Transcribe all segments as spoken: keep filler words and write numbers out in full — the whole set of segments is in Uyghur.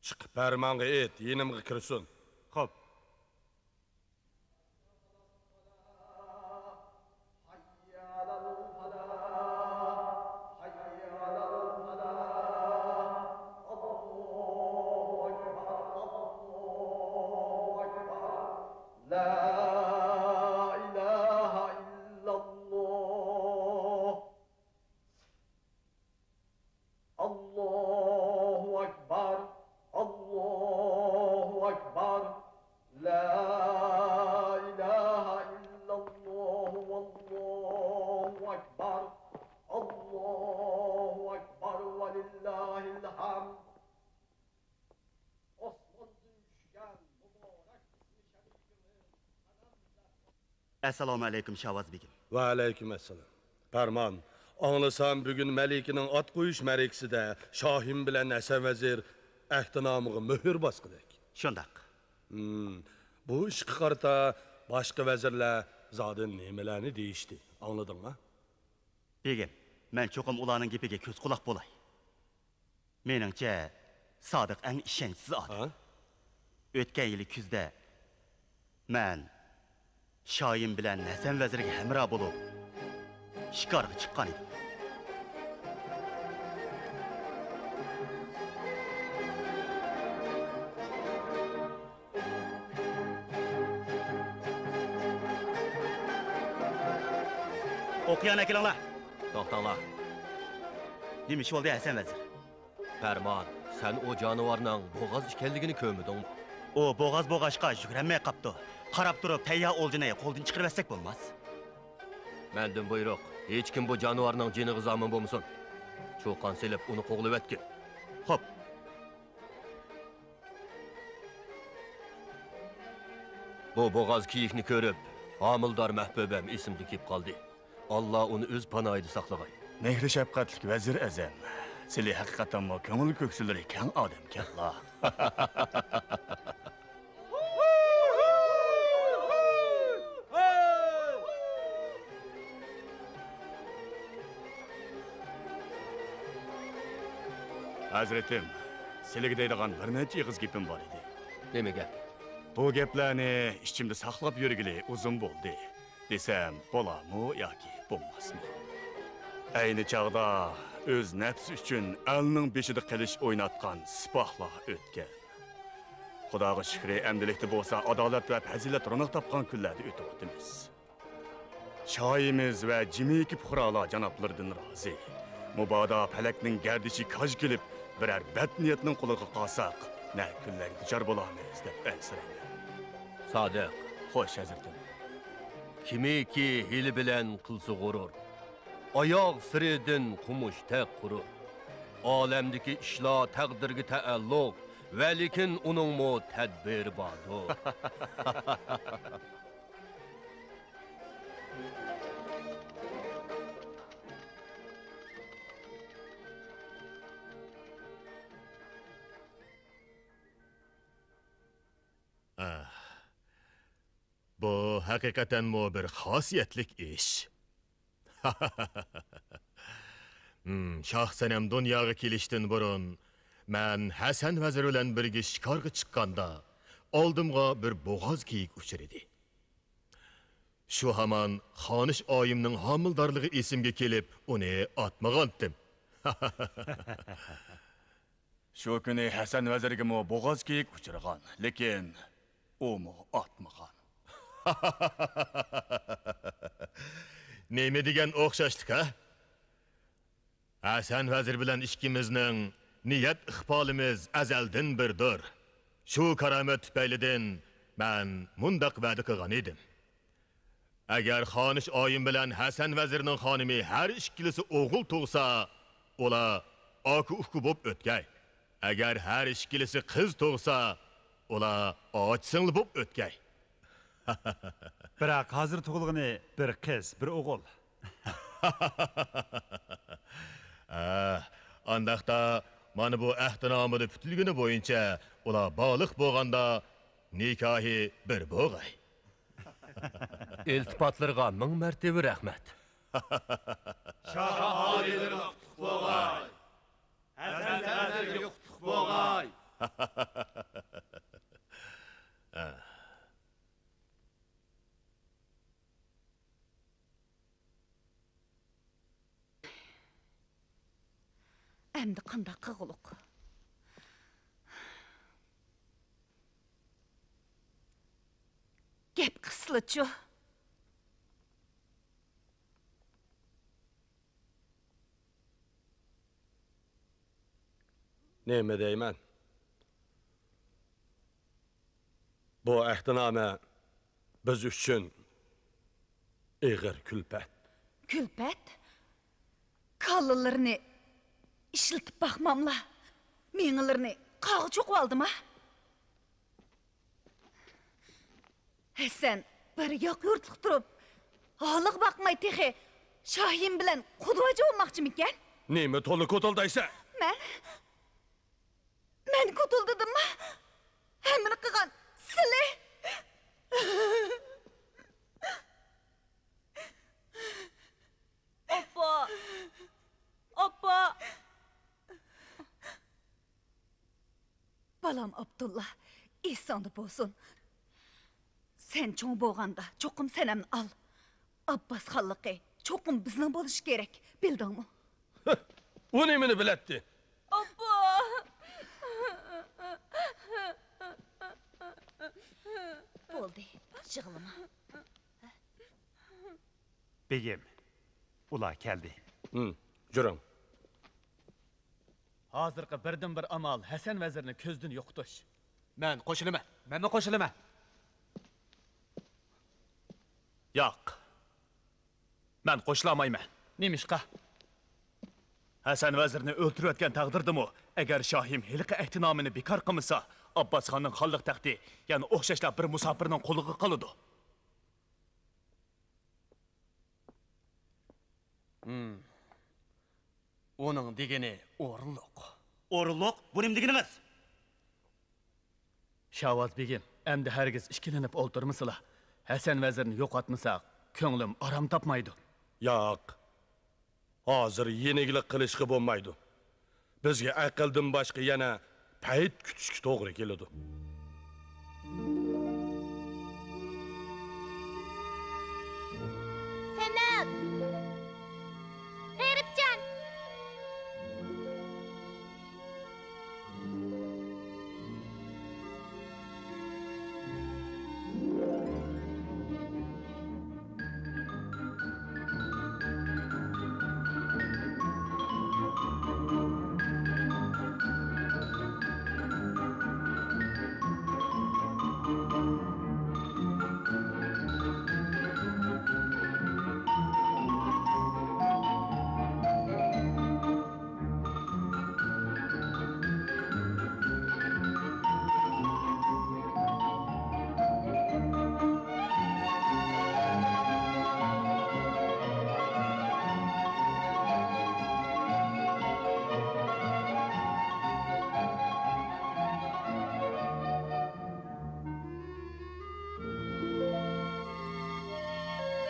چىقىپ پەرمانغا ئېيت، يېنىمغا كىرسۇن. خوپ. لا إله إلا الله. الله أكبر، الله أكبر، لا إله إلا الله، والله أكبر، الله أكبر، ولله الحمد. ئاسماندىن چۈشكەن مۇبارەك ئىسمى شەرىپىڭىز قەدەملەر. ئەسسالامۇ ئەلەيكۇم، شاۋاز بېگىم. ۋەئەلەيكۇم ئەسسالام. پەرمان، ئاڭلىسام، بۈگۈن مەلىكىنىڭ ئات قويۇش مەرىكىسىدە شاھىم بىلەن ھەسەن ۋەزىر ئەھدىنامىغا مۆھۈر باسقۇدەك. شۇنداق. ھىم، بۇ ئىشقا قارىتا باشقا ۋەزىرلەر زادى نېمىلەرنى دېيىشتى، ئاڭلىدىڭما؟ بېگىم، مەن چوقۇم ئۇلارنىڭ گېپىگە كۆز-قۇلاق بولاي. مېنىڭچە، سادىق ئەڭ ئىشەنچسىز ئادەم. ھە؟ ئۆتكەن يىلى كۈزدە مەن شاھىم بىلەن ھەسەن ۋەزىرگە ھەمراھ بولۇپ، شىكارغا چىققان ئىدىم. ئوقيان ئەكېلىڭلار! توختاڭلار! نېمە ئىش بولدى، ھەسەن ۋەزىر؟ پەرمان، سەن ئۇ جانىۋارنىڭ بوغاز ئىكەنلىكىنى كۆرمىدىڭمۇ؟ ئۇ بوغاز بولغاچقا يۈگۈرەلمەي قاپتۇ. قاراپ تۇرۇپ تەييار ئولجىنى قولدىن چىقىرىۋەتسەك بولماس؟ مەندىن بۇيرۇق، ھېچكىم بۇ جانىۋارنىڭ جېنىغا زامىن بولمىسۇن. چۇقان سېلىپ ئۇنى قوغلىۋەتكىن. خوپ. بۇ بوغاز كېيىكنى كۆرۈپ، ھامىلىدار مەھبۇبەم ئېسىمدىن كېلىپ قالدى. ئاللا ئۇنى ئۆز پاناھىدا ساقلىغاي. مېھرى شەپقەتلىك ۋەزىر ئەزەم، سىلى ھەقىقەتەنمۇ كۆڭۈل كۆكسىلىرى كەڭ ئادەمكەنلا. ھەزرىتىم، سىلىگە دەيدىغان بىر نەچچە ئېغىز گېپىم بار ئىدى. نېمە گەپ؟ بۇ گەپلەرنى ئىچىمدە ساقلاپ يۈرگىلى ئۇزۇن بولدى، دېسەم بولارمۇ ياكى بولماسمۇ؟ ئەينى چاغدا ئۆز نەپسى ئۈچۈن ئەلنىڭ بېشىدا قىلىچ ئويناتقان سىپاھلار ئۆتكەن. خۇداغا شۈكرى، ئەمدىلىكتە بولسا ئادالەت ۋە پەزىلەت روناق تاپقان كۈنلەردە ئۆتۈۋاتىمىز. شاھىمىز ۋە جىمىكى پۇقرالار جانابلىرىدىن رازى. مۇبادا پەلەكنىڭ گەردىشى كاج كېلىپ، بىرەر بەتنىيەتنىڭ قولىغا قالساق، نە كۈنلەرگە دۇچار بولارمىز دەپ ئەنسىرەيمەن. سادىق. خوش، ھەزرىتىم. كىمكى ھىيلە بىلەن قىلسا غۇرۇر، ئاياغ سىرىدىن قومۇش تەق قۇرۇر. ئالەمدىكى ئىشلار تەقدىرگە تەئەللۇق، ۋەلىكىن ئۇنىڭمۇ تەدبىرى باردۇر. ئاھ، بۇ ھەقىقەتەنمۇ بىر خاسىيەتلىك ئىش. ھىم، شاھ سەنەم دۇنياغا كېلىشتىن بۇرۇن، مەن ھەسەن ۋەزىر بىلەن بىرگە شىكارغا چىققاندا، ئالدىمغا بىر بوغاز كېيىك ئۇچرىدى. شۇ ھامان خانىش ئايىمنىڭ ھامىلىدارلىقى ئېسىمگە كېلىپ، ئۇنى ئاتمىغانتىم. شۇ كۈنى ھەسەن ۋەزىرگىمۇ بوغاز كېيىك ئۇچرىغان، لېكىن ئۇمۇ ئاتمىغان. نېمە دېگەن ئوخشاشلىق، ھە؟ ھەسەن ۋەزىر بىلەن ئىككىمىزنىڭ نىيەت ئىقبالىمىز ئەزەلدىن بىردۇر. شۇ كارامەت تۈپەيلىدىن مەن مۇنداق ۋەدە قىلغان ئىدىم. ئەگەر خانىش ئايىم بىلەن ھەسەن ۋەزىرنىڭ خانىمى ھەر ئىككىلىسى ئوغۇل تۇغسا، ئۇلار ئاكا-ئۇكا بوپ ئۆتكەي. ئەگەر ھەر ئىككىلىسى قىز تۇغسا، ئۇلار ئاچا-سىڭىل بوپ ئۆتكەي. بىراق ھازىر تۇغۇلغىنى بىر قىز، بىر ئوغۇل. ھە، ئانداقتا مانا بۇ ئەھدىنامىدا پۈتۈلگىنى بويىچە ئۇلار بالىق بولغاندا نىكاھى بىر بولغاي. ئىلتىپاتلىرىغا مىڭ مەرتىۋە رەھمەت. شاھ ئالىيلىرىغا قۇتلۇق بولغاي. ھەسەن ۋەزىرگە قۇتلۇق بولغاي. ئەمدى قانداق قىلغۇلۇق؟ گەپ قىلسىلىچۇ. نېمە دەيمەن؟ بۇ ئەھدىنامە بىز ئۈچۈن ئېغىر كۈلپەت. كۈلپەت؟ كاللىلىرىنى ئىشلىتىپ باقماملا؟ مېڭىلىرىنى قاغا چوقۇۋالدىما؟ ھەسەن بىر ياق يۇرتلۇق تۇرۇپ، ھالىغا باقماي تېخى شاھىم بىلەن قۇدىۋاجا بولماقچىمىكەن؟ نېمە تولا كوتۇلدايسەن؟ مەن، مەن كوتۇلدىدىمما؟ ھەممىنى قىلغان سىلى! ئاپا! ئاپا! بالام ئابدۇللا، ئېسىڭدە بولسۇن. سەن چوڭ بولغاندا چوقۇم سەنەمنى ئال. ئابباس خانلىقى چوقۇم بىزنىڭ بولۇشى كېرەك، بىلدىڭمۇ؟ ئۇ نېمىنى بىلەتتى؟ ئاپا! بولدى، يىغلىما. بېگىم، ئۇلار كەلدى. ھىم، جۈرۈڭ. ھازىرقى بىردىنبىر ئامال ھەسەن ۋەزىرنى كۆزدىن يوقىتىش. مەن قوشۇلىمەن. مەنمۇ قوشۇلىمەن. ياق. مەن قوشۇلالمايمەن. نېمىشقا؟ ھەسەن ۋەزىرنى ئۆلتۈرۈۋەتكەن تەقدىردىمۇ، ئەگەر شاھىم ھېلىقى ئەھدىنامىنى بىكار قىلمىسا، ئابباس خاننىڭ خانلىق تەختى يەنە ئوخشاشلا بىر مۇساپىرنىڭ قولىغا قالىدۇ. ھىم. ئۇنىڭ دېگىنى ئورۇنلۇق. ئورۇنلۇق؟ بۇ نېمە دېگىنىڭىز؟ شاۋاز بېگىم، ئەمدى ھەرگىز ئىككىلىنىپ ئولتۇرمىسىلا. ھەسەن ۋەزىرنى يوقاتمىساق، كۆڭلۈم ئارام تاپمايدۇ. ياق. ھازىر يېنىكلىك قىلىشقا بولمايدۇ. بىزگە ئەقىلدىن باشقا يەنە پەيت كۈتۈشكە توغرا كېلىدۇ. سەنئەت! غېرىبجان!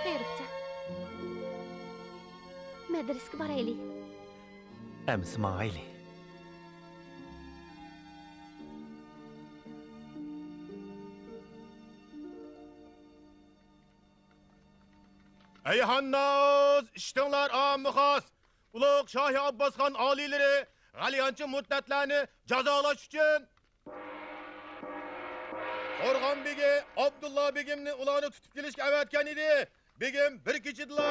غېرىبجان، مەدرىسىگە بارايلى. ئەمىسە ماڭايلى. ئەي ھانناز، ئىشتىڭلار ئاممىغا خاس. ئۇلۇغ شاھى ئابباسخان ئالىيلىرى غەلىيانچى مۇرتەتلەرنى جازالاش ئۈچۈن قورغان بېگى ئابدۇللا بېگىمنى ئۇلارنى تۇتۇپ كېلىشكە ئەۋەتكەن ئىدى. بېگىم بىر كېچىدىلا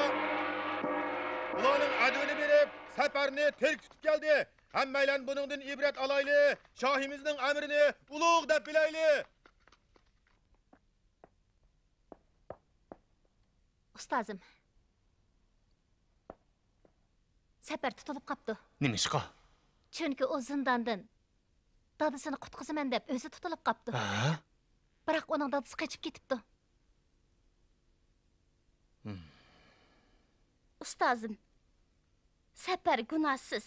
ئۇلارنىڭ ئەدىۋىنى بېرىپ، سەپەرنى تىرىك تۇتۇپ كەلدى. ھەممەيلەن بۇنىڭدىن ئىبرەت ئالايلى، شاھىمىزنىڭ ئەمرىنى ئۇلۇغ دەپ بىلەيلى. ئۇستازىم، سەپەر تۇتۇلۇپ قاپتۇ. نېمىشقا؟ چۈنكى ئۇ زىنداندىن دادىسىنى قۇتقۇزىمەن دەپ ئۆزى تۇتۇلۇپ قاپتۇ. ھە؟ بىراق ئۇنىڭ دادىسى قېچىپ كېتىپتۇ. ھىم. ئۇستازىم، سەپەر گۇناھسىز.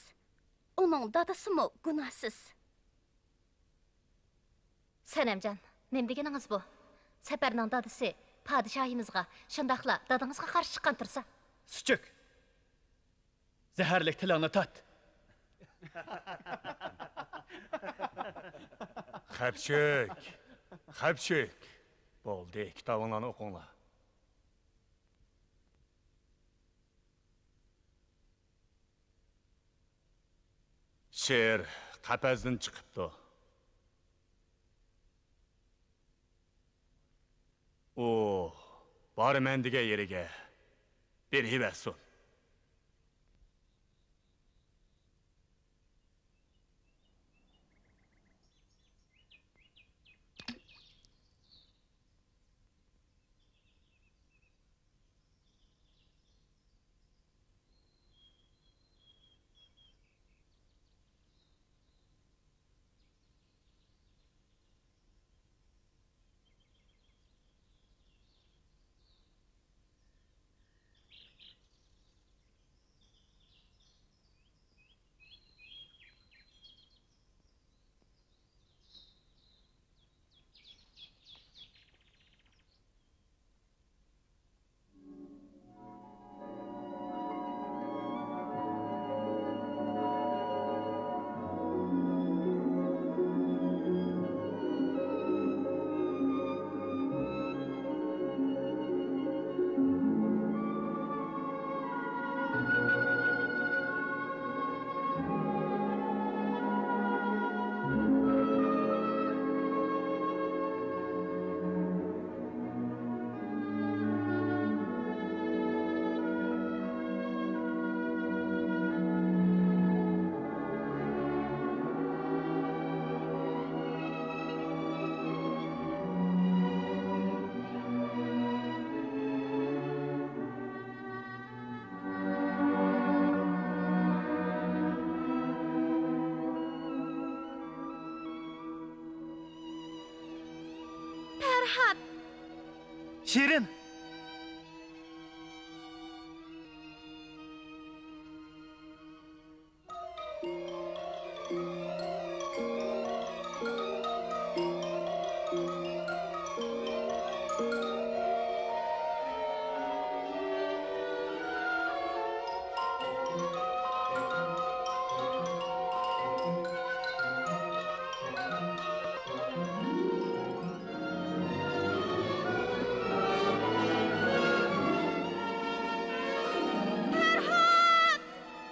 ئۇنىڭ دادىسىمۇ گۇناھسىز. سەنەمجان، نېمە دېگىنىڭىز بۇ؟ سەپەرنىڭ دادىسى پادىشاھىمىزغا، شۇنداقلا دادىڭىزغا قارشى چىققان تۇرسا. سۈچۈك! زەھەرلىك تىلىڭنى تارت! خەپچۈك! خەپچۈك! بولدى، كىتابىڭلارنى ئوقۇڭلار. شىر قەپەستىن چىقىپتۇ. ئۇ بارىمەن دېگەن يېرىگە بېرىۋەرسۇن. پەرھات! شېرىن!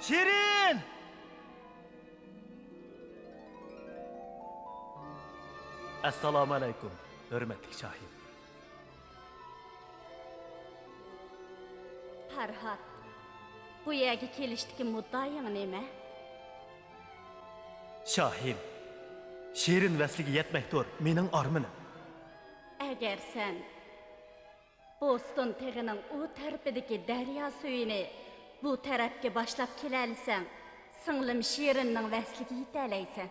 شېرىن! ئەسسالامۇئەلەيكۇم، ھۆرمەتلىك شاھىم. پەرھات، بۇ يەرگە كېلىشتىكى مۇددىئايىڭ نېمە؟ شاھىم، شېرىن ۋەسلىگە يەتمەكتۇر مېنىڭ ئارمىنىم. ئەگەر سەن بوستون تېغىنىڭ ئۇ تەرىپىدىكى دەريا سۈيىنى بۇ تەرەپكە باشلاپ كېلەلىسەڭ، سىڭلىم شېرىننىڭ ۋەسلىگە يېتەلەيسەن.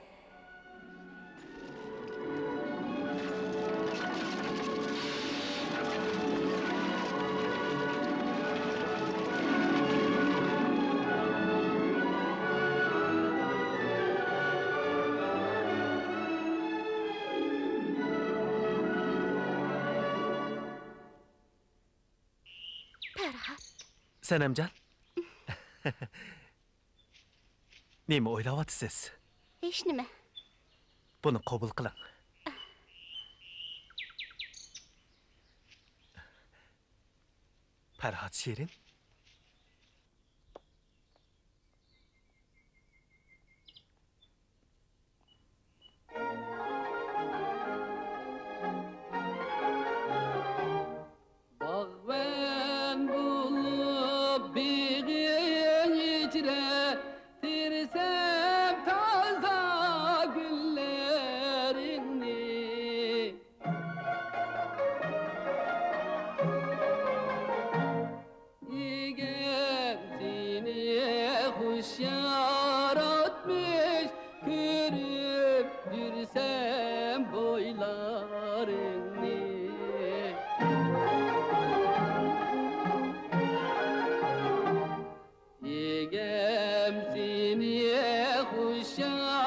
پەرھات. سەنەمجان. نېمە ئويلاۋاتىسىز؟ ھېچنېمە. بۇنى قوبۇل قىلىڭ. پەرھات شېرىن. بويلارىڭنى. ئىگەم سېنى خۇشياراتمىش،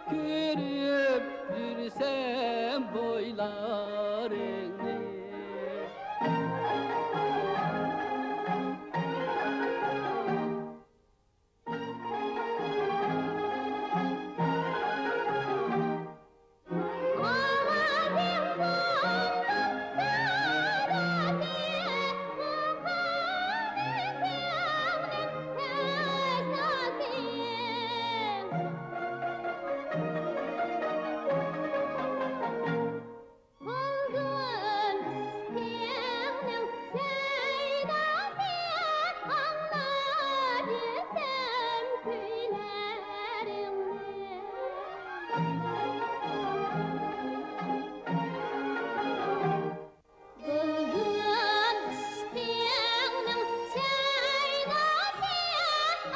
كۆرۈپ يۈرسەم بويلارىڭنى. بولدۇم ئىشقىڭنىڭ شەيداسى، ئاڭلاۋېرسەم كۈيلىرىڭنى. بولدۇم ئىشقىڭنىڭ شەيداسى،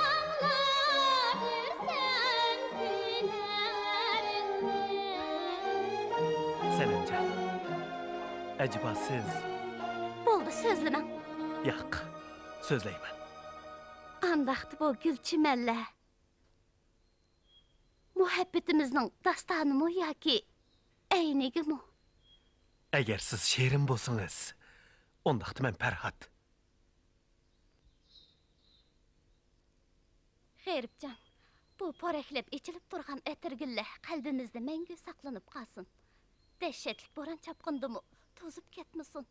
ئاڭلاۋېرسەم كۈيلىرىڭنى. سەنەمجان، ئەجەبا سىز؟ بولدى، سۆزلىمەڭ. ياق، سۆزلەيمەن. ئانداقتا بۇ گۈل چىمەنلەر مۇھەببىتىمىزنىڭ داستانىمۇ ياكى ئەينىگىمۇ؟ ئەگەر سىز شېرىن بولسىڭىز، ئۇنداقتا مەن پەرھات. غېرىبجان، بۇ پورەكلەپ ئېچىلىپ تۇرغان ئەتىرگۈللەر قەلبىمىزدە مەڭگۈ ساقلىنىپ قالسۇن. دەھشەتلىك بوران-چاپقۇندىمۇ توزۇپ كەتمىسۇن.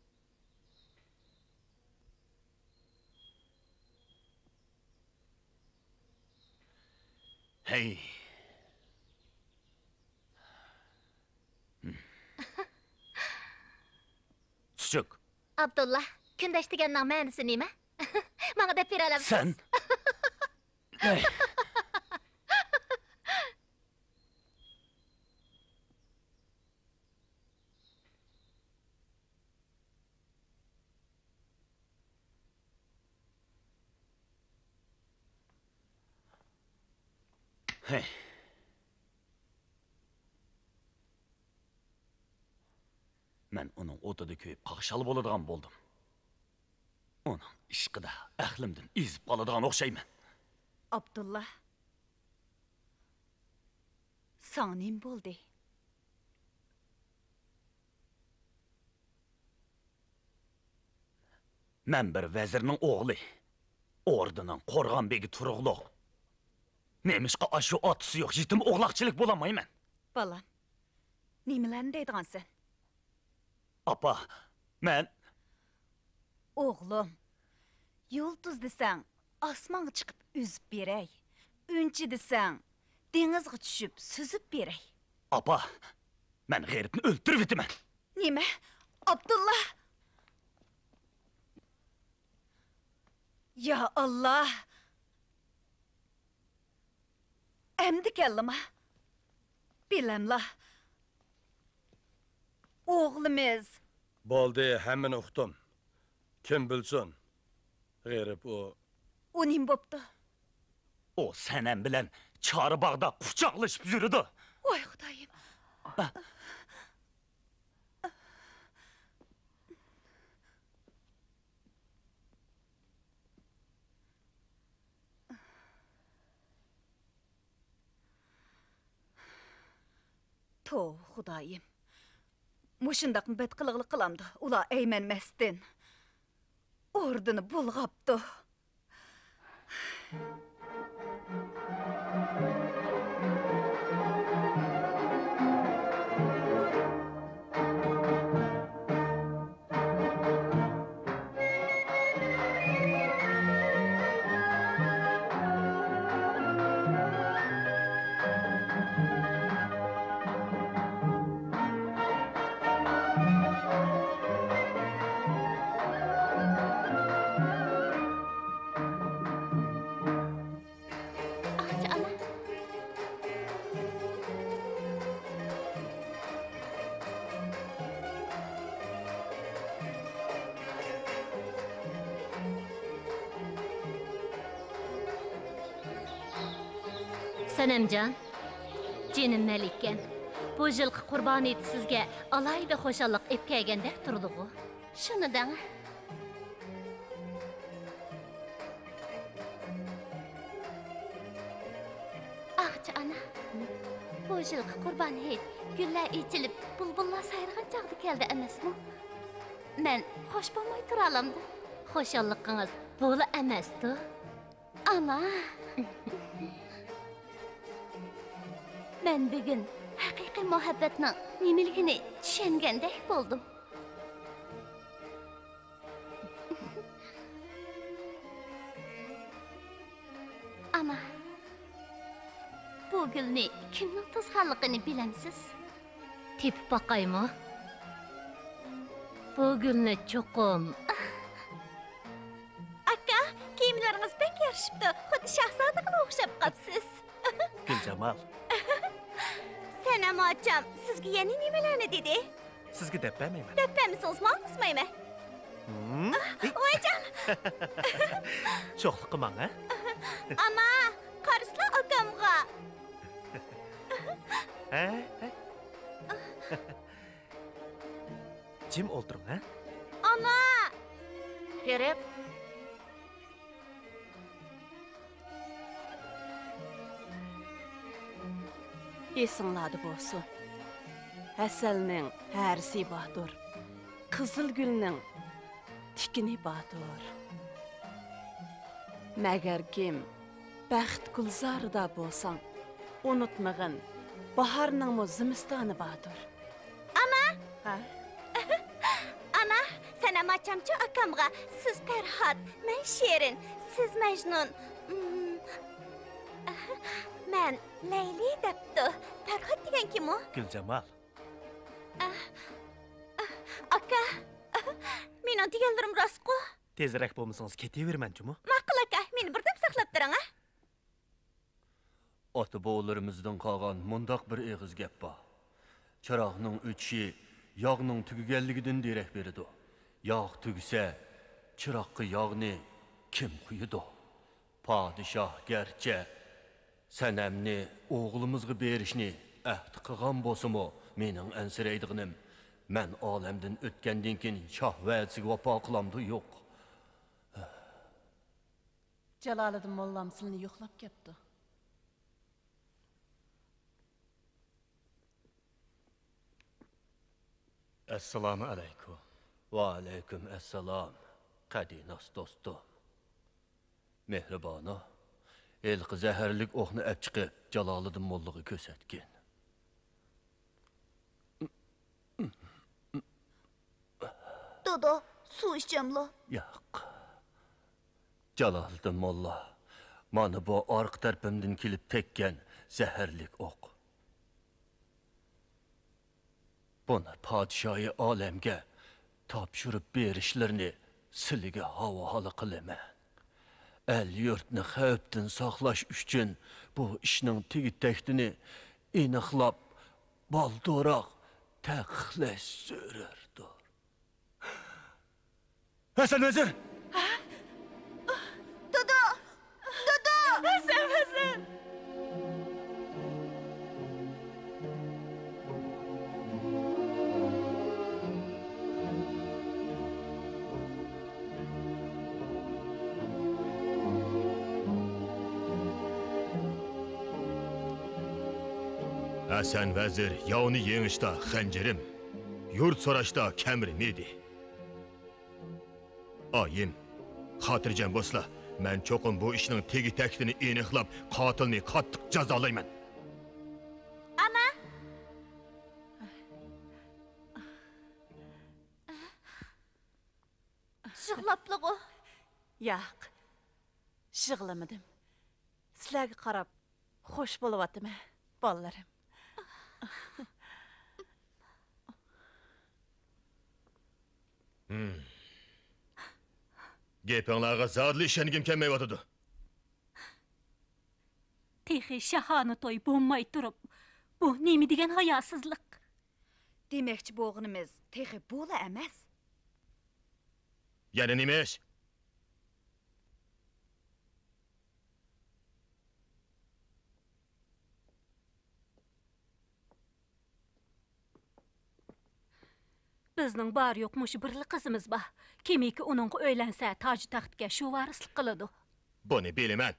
ھەي. چۈچۈك. ئابدۇللا، كۈندەش دېگەننىڭ مەنىسى نېمە؟ ماڭا دەپ بېرەلەمسىز؟ سەن؟ ھەي. ھەي. مەن ئۇنىڭ ئوتىدا كۆيۈپ قاقشال بولىدىغان بولدۇم. ئۇنىڭ ئىشقىدا ئەقلىمدىن ئېزىپ قالىدىغان ئوخشايمەن. ئابدۇللا، ساڭا نېمە بولدى؟ مەن بىر ۋەزىرنىڭ ئوغلى. ئوردىنىڭ قورغان بېگى تۇرۇقلۇق. نېمىشقا ئاشۇ ئاتىسى يوق يېتىم ئوغلاقچىلىك بولالمايمەن؟ بالام، نېمىلەرنى دەيدىغانسەن؟ ئاپا، مەن. ئوغلۇم، يۇلتۇز دېسەڭ، ئاسمانغا چىقىپ ئۈزۈپ بېرەي. ئۈنچە دېسەڭ، دېڭىزغا چۈشۈپ سۈزۈپ بېرەي. ئاپا، مەن غېرىبنى ئۆلتۈرۈۋېتىمەن. نېمە؟ ئابدۇللا! يا ئاللا! ئەمدى كەلدىما؟ بىلەملا. ئوغلىمىز. بولدى، ھەممىنى ئۇقتۇم. كىم بىلسۇن؟ غېرىب ئۇ. ئۇ نېمە بوپتۇ؟ ئۇ سەنەم بىلەن چارباغدا قۇچاقلىشىپ يۈرىدۇ. ۋاي خۇدايىم. ھە؟ توۋا خۇدايىم. مۇشۇنداقمۇ بەتقىلىقلىق قىلامدۇ ئۇلار ئەيمەنمەستىن؟ ئوردىنى بۇلغاپتۇ. ئاقچى ئانا. سەنەمجان، جېنىم مەلىكەم، بۇ يىلقى قۇربان ھېيت سىزگە ئالاھىدە خۇشاللىق ئېلىپ كەلگەندەك تۇرىدىغۇ؟ شۇنى دەڭ. ئاغىچى ئانا، بۇ يىلقى قۇربان ھېيت گۈللەر ئېچىلىپ، بۇلبۇللار سايرىغان چاغدا كەلدى ئەمەسمۇ؟ مەن خوش بولماي تۇرالامدىم. خۇشاللىقىڭىز بۇلا ئەمەستۇ؟ ئانا! مەن بۈگۈن ھەقىقىي مۇھەببەتنىڭ نېمىلىكىنى چۈشەنگەندەك بولدۇم. ئانا، بۇ گۈلنى كىمنىڭ توسقانلىقىنى بىلەمسىز؟ تېپىپ باقايمۇ؟ بۇ گۈلنى چوقۇم. ئاكا، كىيىملىرىڭىز بەك يارىشىپتۇ، خۇددى شاھزادىغىلا ئوخشاپ قاپسىز. گۈلجامال. سەنەم ئاچام سىزگە يەنە نېمىلەرنى دېدى؟ سىزگە دەپ بەرمەيمەن. دەپ بەرمىسىڭىز ماڭا قىزمايمەن. ھىم؟ ۋايجان! شوخلۇق قىلماڭ، ھە؟ ئانا، قارىسىلا ئاكامغا. ھە؟ ھە؟ جىم ئولتۇرۇڭ، ھە؟ ئانا! كىرىپ. ئېسىڭلاردا بولسۇن، ھەسەلنىڭ ھەرىسى باتۇر، قىزىلگۈلنىڭ تىكىنى باتۇر. مەگەركىم، بەخت گۈلزارىدا بولساڭ، ئۇنتۇمىغىن، باھارنىڭمۇ زىمىستانى باتۇر. ئانا! ھە؟ ئانا، سەنەم ئاچامچۇ ئاكامغا، سىز پەرھات، مەن شېرىن، سىز مەجنۇن، مم، مەن لەيلى دەپتۇ. پەرھات دېگەن كىم ئۇ؟ گۈلجامال. ئاكا، مېنىڭ دېگەنلىرىم راستقۇ؟ تېزرەك بولمىسىڭىز كېتىۋېرىمەن جۇمۇ. ماقۇل ئاكا، مېنى بىر دەم ساقلاپ تۇرۇڭ، ھە؟ ئاتا-بوۋىلىرىمىزدىن قالغان مۇنداق بىر ئېغىز گەپ بار، چىراغنىڭ ئۆچۈشى ياغنىڭ تۈگىگەنلىكىدىن دېرەك بېرىدۇ. ياغ تۈگىسە، چىراغقا ياغنى كىم قويىدۇ؟ پادىشاھ گەرچە سەنەمنى ئوغلىمىزغا بېرىشنى ئەھدى قىلغان بولسىمۇ، مېنىڭ ئەنسىرەيدىغىنىم، مەن ئالەمدىن ئۆتكەندىن كېيىن شاھ ۋەدىسىگە ۋاپا قىلامدۇ يوق؟ جالالىدىن موللام سىلىنى يوقلاپ كەپتۇ. ئەسسالامۇ ئەلەيكۇم. ۋەئەلەيكۇم ئەسسالام، قەدىناس دوستۇم. مېھرىبانۇ، ھېلىقى زەھەرلىك ئوقنى ئەپ چىقىپ، جالالىدىن موللىغا كۆرسەتكىن. دادا، سۇ ئىچەملا؟ ياق. جالالىدىن موللا، مانا بۇ ئارقا تەرىپىمدىن كېلىپ تەگكەن زەھەرلىك ئوق. بۇنى پادىشاھى ئالەمگە تاپشۇرۇپ بېرىشلىرىنى سىلىگە ھاۋالە قىلىمەن. ئەل-يۇرتنى خەۋپتىن ساقلاش ئۈچۈن بۇ ئىشنىڭ تېگى-تەكتىنى ئېنىقلاپ، بالدۇرراق تەقىقلەش زۆرۈردۇر. ھەسەن ۋەزىر! دادا! دادا! ھەسەن ۋەزىر! ھەسەن ۋەزىر ياۋنى يېڭىشتا خەنجىرىم، يۇرت سوراشتا كەمىرىم ئىدى. ئايىم، خاتىرجەم بولسىلا، مەن چوقۇم بۇ ئىشنىڭ تېگى-تەكتىنى ئېنىقلاپ، قاتىلنى قاتتىق جازالايمەن. ئانا! يىغلاپلىغۇ؟ ياق، يىغلىمىدىم. سىلەرگە قاراپ خوش بولۇۋاتىمەن، بالىلىرىم. ھىم. گېپىڭلارغا زادىلا ئىشەنگۈم كەلمەيۋاتىدۇ. تېخى شاھانە توي بولماي تۇرۇپ، بۇ نېمە دېگەن ھاياسىزلىق؟ دېمەكچى بولغىنىمىز تېخى بۇلا ئەمەس. يەنە نېمە ئىش؟ بىزنىڭ بار-يوق مۇشۇ بىرلا قىزىمىز بار. كىمكى ئۇنىڭغا ئۆيلەنسە، تاج-تەختكە شۇ ۋارىسلىق قىلىدۇ. بۇنى بىلىمەن.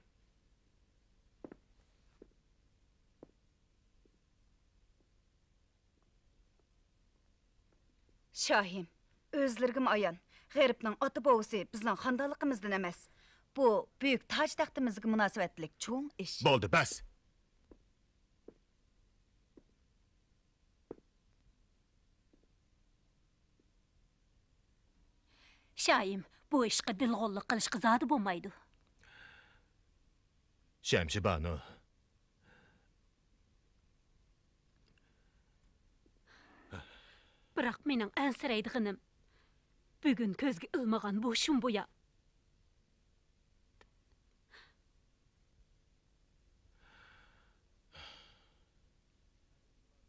شاھىم، ئۆزلىرىگىمۇ ئايان، غېرىبنىڭ ئاتا-بوۋىسى بىزنىڭ خاندانلىقىمىزدىن ئەمەس. بۇ بۈيۈك تاج-تەختىمىزگە مۇناسىۋەتلىك چوڭ ئىش. بولدى، بەس! شاھىم، بۇ ئىشقا دىلغۇللۇق قىلىشقا زادى بولمايدۇ. شەمشىبانۇ. بىراق مېنىڭ ئەنسىرەيدىغىنىم، بۈگۈن كۆزگە ئىلمىغان بۇ شۇمبۇيا.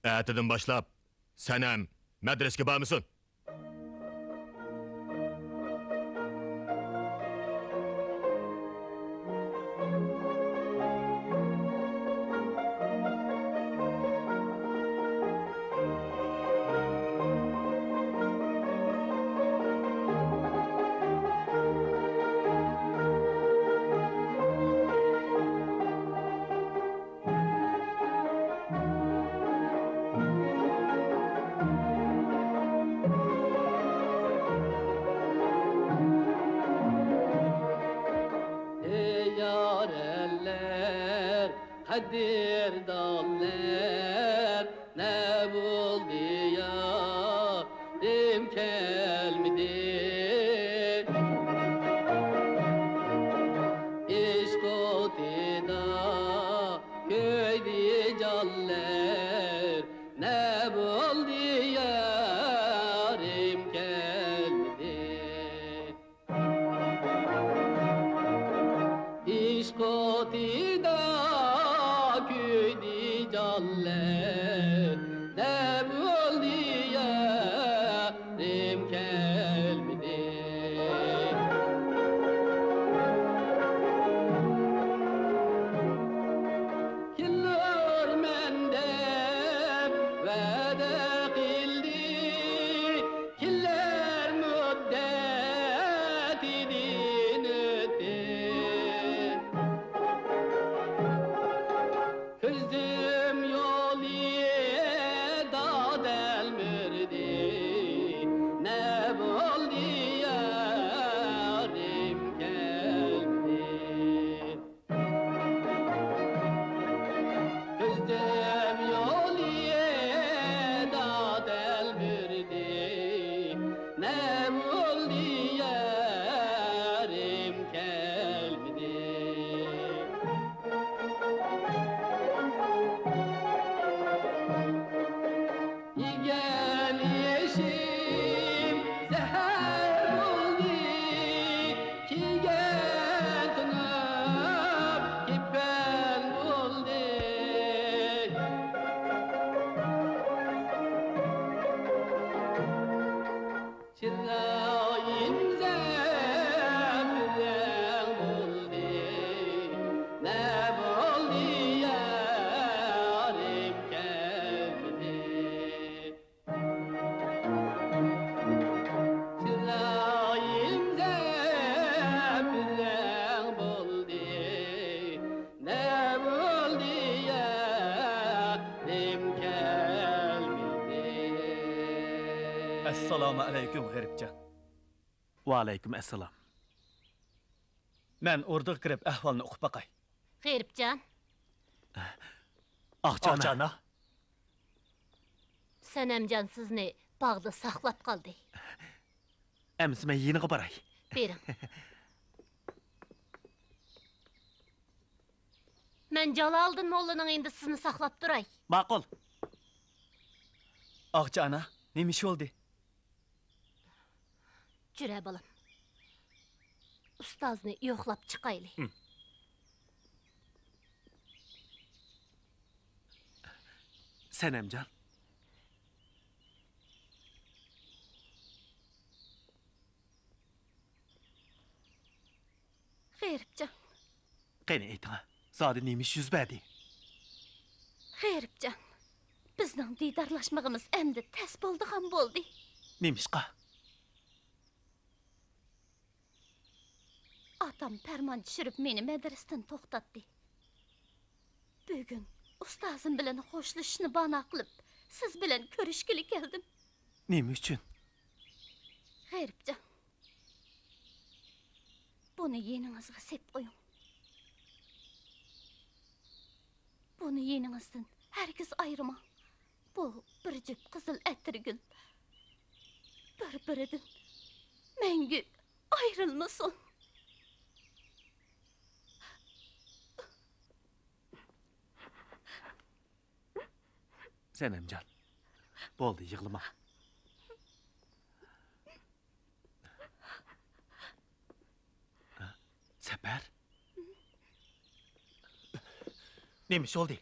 ئەتىدىن باشلاپ سەنەم مەدرىسىگە بارمىسۇن. ئەي يار ئەللەر، قەدىردانلار، نە بولدى يارىم كەلمىدى؟ ئىشق ئوتىدا كۆيدى جانلار، نە بولدى يارىم كەلمىدى؟ ئىشق ئوتىدا كۆيدى جانلار، نە بولدى يارىم كەلمىدى؟ كېلەرمەن دەپ ۋەدە قىلدى، كېلەر مۇددىتىدىن ئۆتتى. كۆزۈم يولىدا تەلمۈردى، نە بولدى يارىم كەلمىدى؟ كۆزۈم يولىدا تەلمۈردى، نە بولدى يارىم كەلمىدى؟ يېگەن ئېشىم زەھەر بولدى، كىيگەن تۇنۇپ كېپەن بولدى. چىرايىم زەپىرەڭ بولدى، نە بولدى يارىم كەلمىدى؟ چىرايىم زەپىرەڭ بولدى، نە بولدى يارىم كەلمىدى؟ ئەسسالامۇ ئەلەيكۇم، غېرىبجان. ۋەئەلەيكۇم ئەسسالام. مەن ئوردىغا كىرىپ ئەھۋالنى ئۇقۇپ باقاي. غېرىبجان. ئاقچى ئانا. ئاقچى ئانا. سەنەمجان سىزنى باغدا ساقلاپ قالدى. ئەمىسە مەن يېنىغا باراي. بېرىڭ. مەن جالالىدىن موللىنىڭ يېنىدا سىزنى ساقلاپ تۇراي. ماقۇل. ئاقچى ئانا، نېمە ئىش بولدى؟ جۈرە بالام. ئۇستازنى يوقلاپ چىقايلى. ھىم. سەنەمجان. غېرىبجان. قېنى ئېيتىڭا، زادى نېمە ئىش يۈز بەردى؟ غېرىبجان، بىزنىڭ دىدارلاشمىغىمىز ئەمدى تەس بولىدىغان بولدى. نېمىشقا؟ ئاتام پەرمان چۈشۈرۈپ مېنى مەدرىسىدىن توختاتتى. بۈگۈن ئۇستازىم بىلەن خوشلىشىشنى بانا قىلىپ، سىز بىلەن كۆرۈشكىلى كەلدىم. نېمە ئۈچۈن؟ غېرىبجان، بۇنى يېنىڭىزغا سېپ قويۇڭ. بۇنى يېنىڭىزدىن ھەرگىز ئايرىماڭ. بۇ بىر جۈپ قىزىل ئەتىرگۈل بىر-بىرىدىن مەڭگۈ ئايرىلمىسۇن. سەنەمجان، بولدى، يىغلىما. سەپەر؟ نېمە ئىش بولدى؟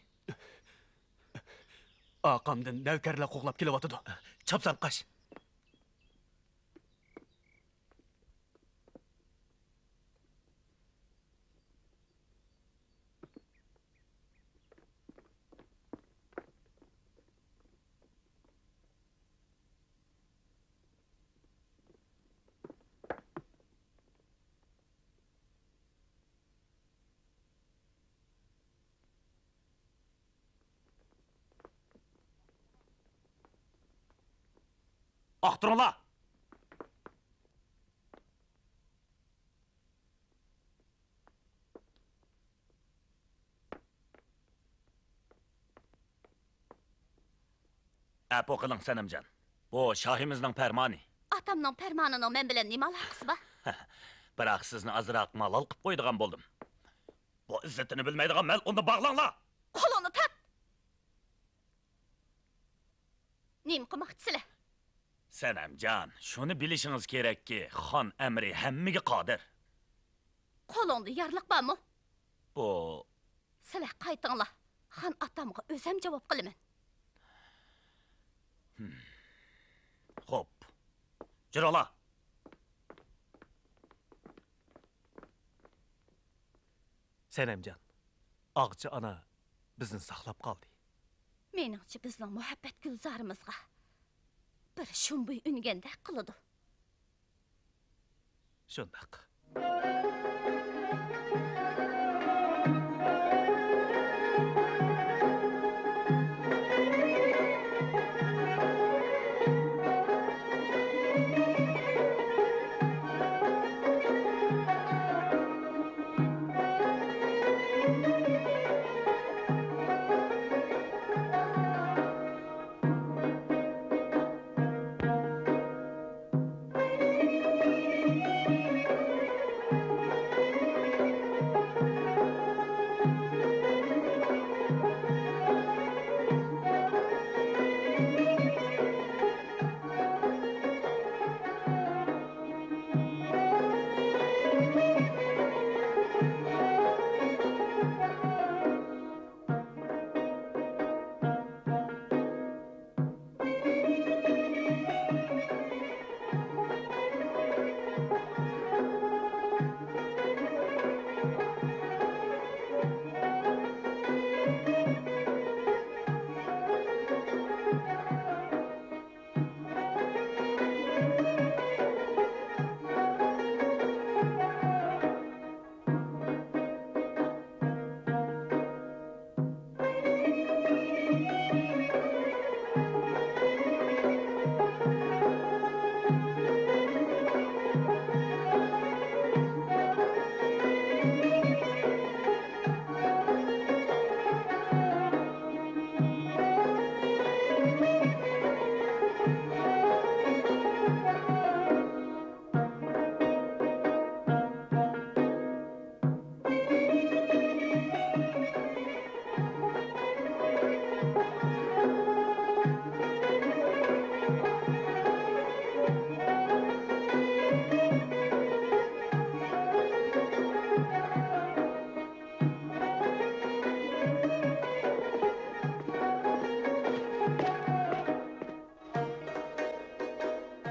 ئارقامدىن نەۋكەرلەر قوغلاپ كېلىۋاتىدۇ. چاپسان قاچ. ئاختۇرۇڭلار! ئەپۇ قىلىڭ، سەنەمجان. بۇ شاھىمىزنىڭ پەرمانى. ئاتامنىڭ پەرمانىنىڭ مەن بىلەن نېمە ئالاقىسى بار؟ بىراق سىزنى ئازراق مالال قىلىپ قويىدىغان بولدۇم. بۇ ئىززىتىنى بىلمەيدىغان مەلئۇننى باغلاڭلار! قولۇڭنى تارت! نېمە قىلماقچىسىلەر؟ سەنەمجان، شۇنى بىلىشىڭىز كېرەككى، خان ئەمرى ھەممىگە قادىر. قولۇڭدا يارلىق بارمۇ؟ بۇ. سىلەر قايتىڭلار. خان ئاتامغا ئۆزەم جاۋاب قىلىمەن. خوپ. جۈرۈڭلار. سەنەمجان، ئاغىچى ئانا بىزنى ساقلاپ قالدى. مېنىڭچە، بىزنىڭ مۇھەببەت گۈلزارىمىزغا بىر شۇمبۇي ئۈنگەندەك قىلىدۇ. شۇنداق.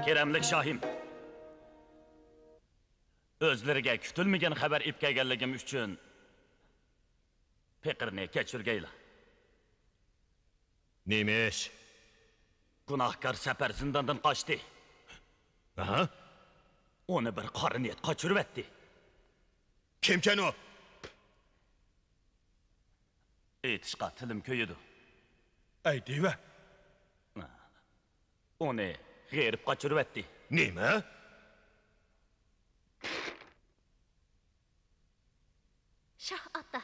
كېرەملىك شاھىم، ئۆزلىرىگە كۈتۈلمىگەن خەۋەر ئېلىپ كەلگەنلىكىم ئۈچۈن پېقىرنى كەچۈرگەيلا. نېمە ئىش؟ گۇناھكار سەپەر زىنداندىن قاچتى. ھە؟ ئۇنى بىر قارا نىيەت قاچۇرۇۋەتتى. كىمكەن ئۇ؟ ئېيتىشقا تىلىم كۆيىدۇ. ئەي دېۋە! ئۇنى غېرىب قاچۇرۇۋەتتى. نېمە؟ شاھ ئاتا،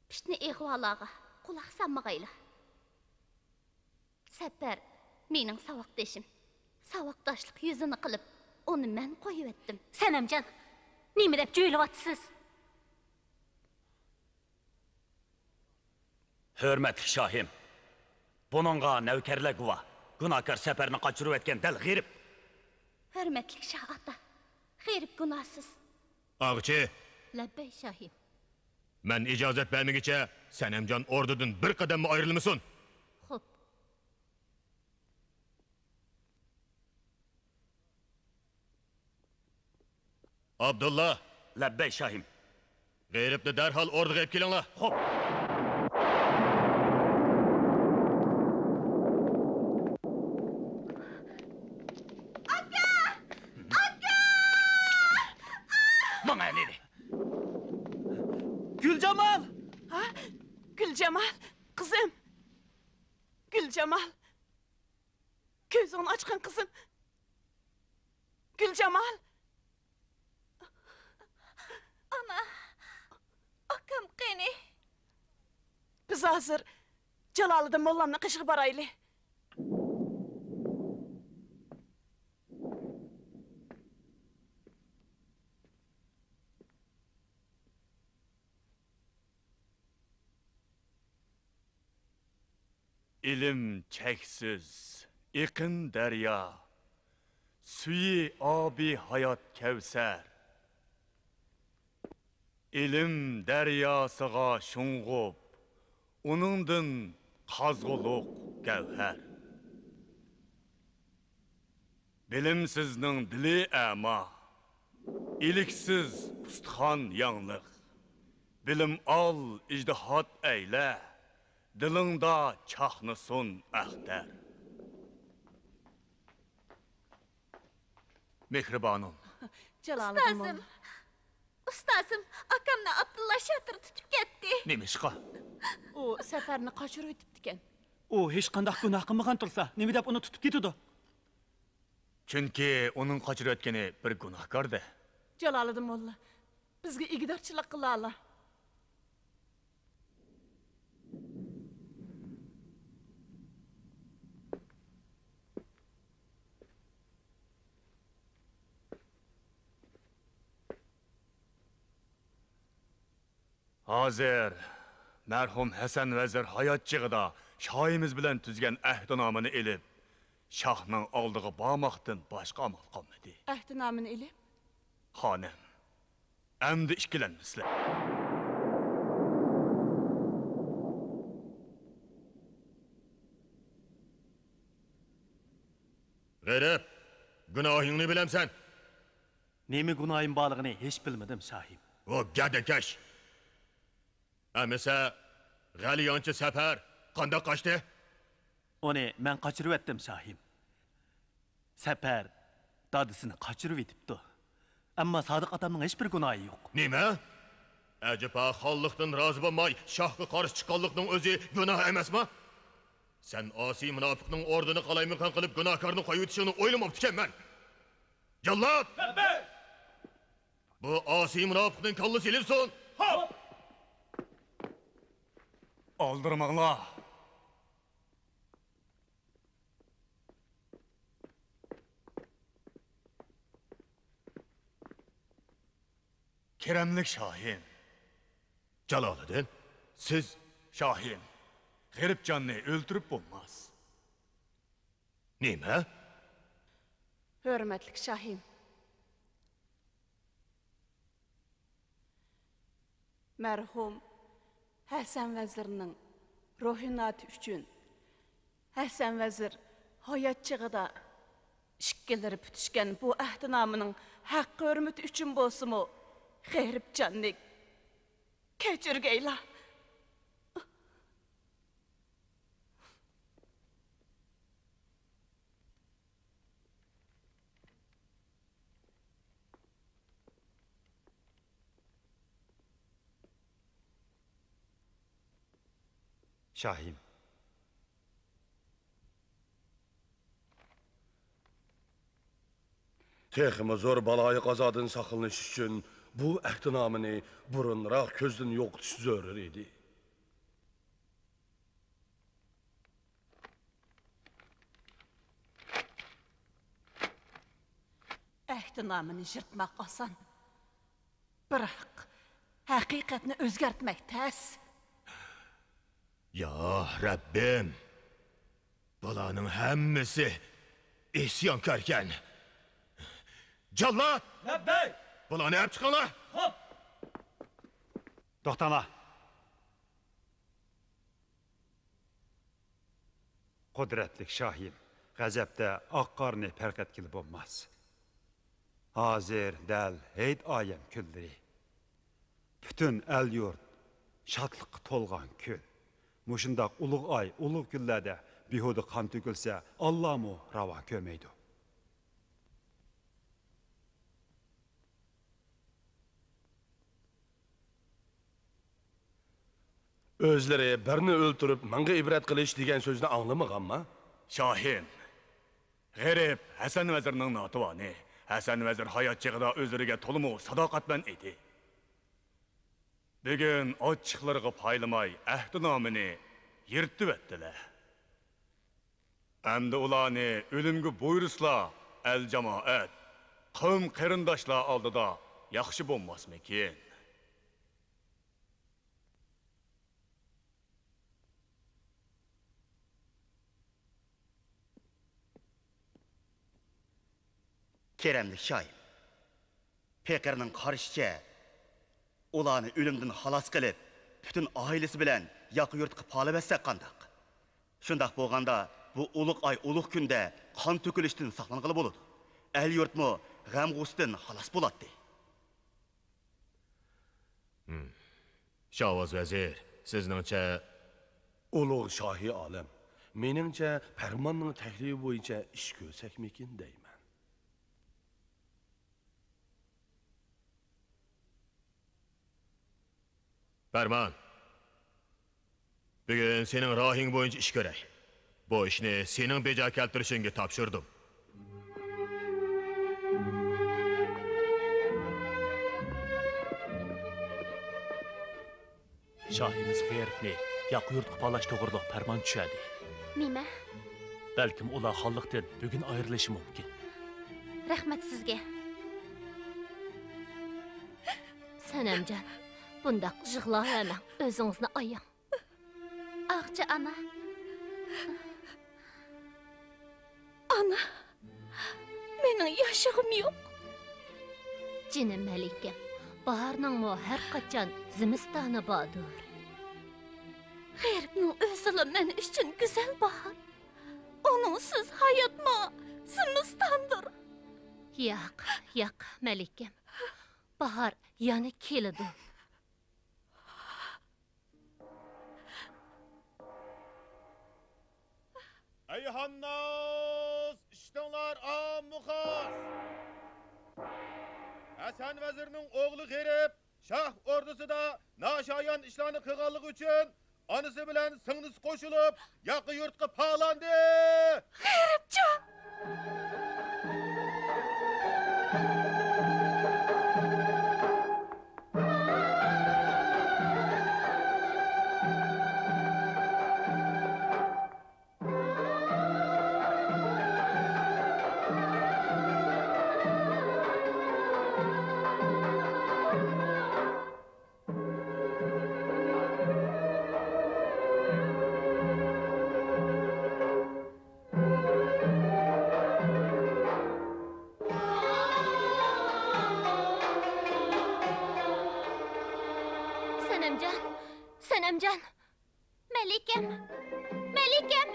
پىتنە ئىغۋالارغا قۇلاق سالمىغايلا. سەپەر مېنىڭ ساۋاقدىشىم. ساۋاقداشلىق يۈزىنى قىلىپ، ئۇنى مەن قويۇۋەتتىم. سەنەمجان، نېمە دەپ جۆيلۈۋاتىسىز؟ ھۆرمەتلىك شاھىم، بۇنىڭغا نەۋكەرلەر گۇۋاھ. گۇناھكار سەپەرنى قاچۇرۇۋەتكەن دەل غېرىب. ھۆرمەتلىك شاھ ئاتا، غېرىب گۇناھسىز. ئاغىچى! لەببەي شاھىم. مەن ئىجازەت بەرمىگۈچە سەنەمجان ئوردىدىن بىر قەدەممۇ ئايرىلمىسۇن. خوپ. ئابدۇللا! لەببەي شاھىم. غېرىبنى دەرھال ئوردىغا ئېلىپ كېلىڭلار. خوپ. ئاكا! ئاكا! ماڭا ئەلىنى. گۈلجامال! ھە؟ گۈلجامال، قىزىم! گۈلجامال! كۆزۈڭنى ئاچقىن، قىزىم. گۈلجامال! ئانا، ئاكام قېنى؟ بىز ھازىر جالالىدىن موللامنىڭ قېشىغا بارايلى. ئىلىم چەكسىز، ئېقىن دەريا، سۈيى ئابى ھايات كەۋسەر. ئىلىم دەرياسىغا شۇڭغۇپ، ئۇنىڭدىن قازغۇلۇق گەۋھەر. بىلىمسىزنىڭ دىلى ئەما، ئىلىكسىز ئۇستىخان ياڭلىق. بىلىم ئال، ئىجتىھات ئەيلە، دىلىڭدا چاقنىسۇن ئەختەر. مېھرىبانۇم. جالالىدىن ئۇستازىم، موللا. ئۇستازىم، ئاكامنى ئابدۇللا شاتۇر تۇتۇپ كەتتى. نېمىشقا؟ ئۇ سەپەرنى قاچۇرۇۋېتىپتىكەن. ئۇ ھېچقانداق گۇناھ قىلمىغان تۇرسا، نېمە دەپ ئۇنى تۇتۇپ كېتىدۇ؟ چۈنكى ئۇنىڭ قاچۇرۇۋەتكىنى بىر گۇناھكار-دە. جالالىدىن موللا، بىزگە ئىگىدارچىلىق قىلالا. ھازىر مەرھۇم ھەسەن ۋەزىر ھايات چېغىدا شاھىمىز بىلەن تۈزگەن ئەھدىنامىنى ئېلىپ، شاھنىڭ ئالدىغا بارماقتىن باشقا ئامال قالمىدى. ئەھدىنامىنى ئېلىپ؟ خانىم، ئەمدى ئىككىلەنمىسىلەر. غېرىب، گۇناھىڭنى بىلەمسەن؟ نېمە گۇناھىم بارلىقىنى ھېچ بىلمىدىم، شاھىم. ۋو گەدەكەش! ئەمىسە، غەلىيانچى سەپەر قانداق قاچتى؟ ئۇنى مەن قاچۇرۇۋەتتىم، شاھىم. سەپەر دادىسىنى قاچۇرۇۋېتىپتۇ. ئەمما سادىق ئاتامنىڭ ھېچبىر گۇناھى يوق. نېمە؟ ئەجەبا، خانلىقتىن رازى بولماي شاھقا قارشى چىققانلىقنىڭ ئۆزى گۇناھ ئەمەسما؟ سەن ئاسىي مۇناپىقنىڭ ئوردىنى قالايمىقان قىلىپ، گۇناھكارنى قويۇۋېتىشىڭنى ئويلىماپتىكەنمەن. جاللات! لەببەي! بۇ ئاسىي مۇناپىقنىڭ كاللىسى ئېلىنسۇن! خوپ! ئالدىرىماڭلار! كېرەملىك شاھىم! جالالىدىن، سىز؟ شاھىم، غېرىبجاننى ئۆلتۈرۈپ بولماس. نېمە؟ ھۆرمەتلىك شاھىم، مەرھۇم ھەسەن ۋەزىرنىڭ روھىناتى ئۈچۈن، ھەسەن ۋەزىر ھايات چېغىدا ئىككىلىرى پۈتۈشكەن بۇ ئەھدىنامىنىڭ ھەققى-ھۆرمىتى ئۈچۈن بولسىمۇ، غېرىبجاننى كەچۈرگەيلا. شاھىم. تېخىمۇ زور بالايىقازادىن ساقلىنىش ئۈچۈن بۇ ئەھدىنامىنى بۇرۇنراق كۆزدىن يوقىتىش زۆرۈر ئىدى. ئەھدىنامىنى يىرتماق ئاسان، بىراق ھەقىقەتنى ئۆزگەرتمەك تەس. يا رەببىم! بۇلارنىڭ ھەممىسى ئىسيانكاركەن. جاللات! لەببەي! بۇلارنى ئەپ چىقىڭلار! خوپ! توختاڭلار! قۇدرەتلىك شاھىم، غەزەپتە ئاق قارنى پەرق ئەتكىلى بولماس. ھازىر دەل ھېيت ئايەم كۈنلىرى. پۈتۈن ئەل-يۇرت شادلىققا تولغان كۈن. مۇشۇنداق ئۇلۇغ ئاي، ئۇلۇغ كۈنلەردە بىھۇدە قان تۆكۈلسە، ئاللامۇ راۋا كۆرمەيدۇ. ئۆزلىرى بىرنى ئۆلتۈرۈپ، مىڭغا ئىبرەت قىلىش دېگەن سۆزنى ئاڭلىمىغانما؟ شاھىم، غېرىب ھەسەن ۋەزىرنىڭ ناتىۋانى. ھەسەن ۋەزىر ھايات چېغىدا ئۆزلىرىگە تولىمۇ ساداقەتمەن ئىدى. بۈگۈن ئاچچىقلىرىغا پايلىماي ئەھدىنامىنى يىرتىۋەتتىلە. ئەمدى ئۇلارنى ئۆلۈمگە بۇيرۇسىلا، ئەل-جامائەت، قەۋم-قېرىنداشلار ئالدىدا ياخشى بولماسمىكىن؟ كەرەملىك شاھىم، پېقىرنىڭ قارىشىچە، ئۇلارنى ئۆلۈمدىن خالاس قىلىپ، پۈتۈن ئائىلىسى بىلەن ياقا يۇرتقا پالىۋەتسەك قانداق؟ شۇنداق بولغاندا، بۇ ئۇلۇغ ئاي، ئۇلۇغ كۈندە قان تۆكۈلۈشتىن ساقلانغىلى بولىدۇ. ئەل-يۇرتمۇ غەم-غۇسسىدىن خالاس بولاتتى. ھىم. شاۋاز ۋەزىر، سىزنىڭچە؟ ئۇلۇغ شاھى ئالەم، مېنىڭچە، پەرماننىڭ تەكلىپى بويىچە ئىش كۆرسەكمىكىن دەيمەن. پەرمان. بۈگۈن سېنىڭ رايىڭ بويىچە ئىش كۆرەي. بۇ ئىشنى سېنىڭ بېجا كەلتۈرۈشۈڭگە تاپشۇردۇم. شاھىمىز غېرىبنى ياقا يۇرتقا پالاش توغرۇلۇق پەرمان چۈشەردى. نېمە؟ بەلكىم ئۇلار خانلىقتىن بۈگۈن ئايرىلىشى مۇمكىن. رەھمەت سىزگە. سەنەمجان، بۇنداق يىغلاۋەرمەڭ، ئۆزىڭىزنى ئاياڭ. ئاغچى ئانا. ئانا، مېنىڭ ياشىغۇم يوق. جېنىم مەلىكەم، باھارنىڭمۇ ھەر قاچان زىمىستانى باردۇر. غېرىبنىڭ ئۆزىلا مەن ئۈچۈن گۈزەل باھار. ئۇنىڭسىز ھايات ماڭا زىمىستاندۇر. ياق، ياق، مەلىكەم. باھار يەنە كېلىدۇ. ئەي ھانناس، ئىشتىڭلار ئاممۇ خاس! ھەسەن ۋەزىرنىڭ ئوغلى غېرىب شاھ ئوردىسىدا ناشايان ئىشلارنى قىلغانلىقى ئۈچۈن ئانىسى بىلەن سىڭلىسى قوشۇلۇپ، ياقا يۇرتقا پالاندى! غېرىبجان! سەنەمجان، سەنەمجان. مەلىكەم، مەلىكەم.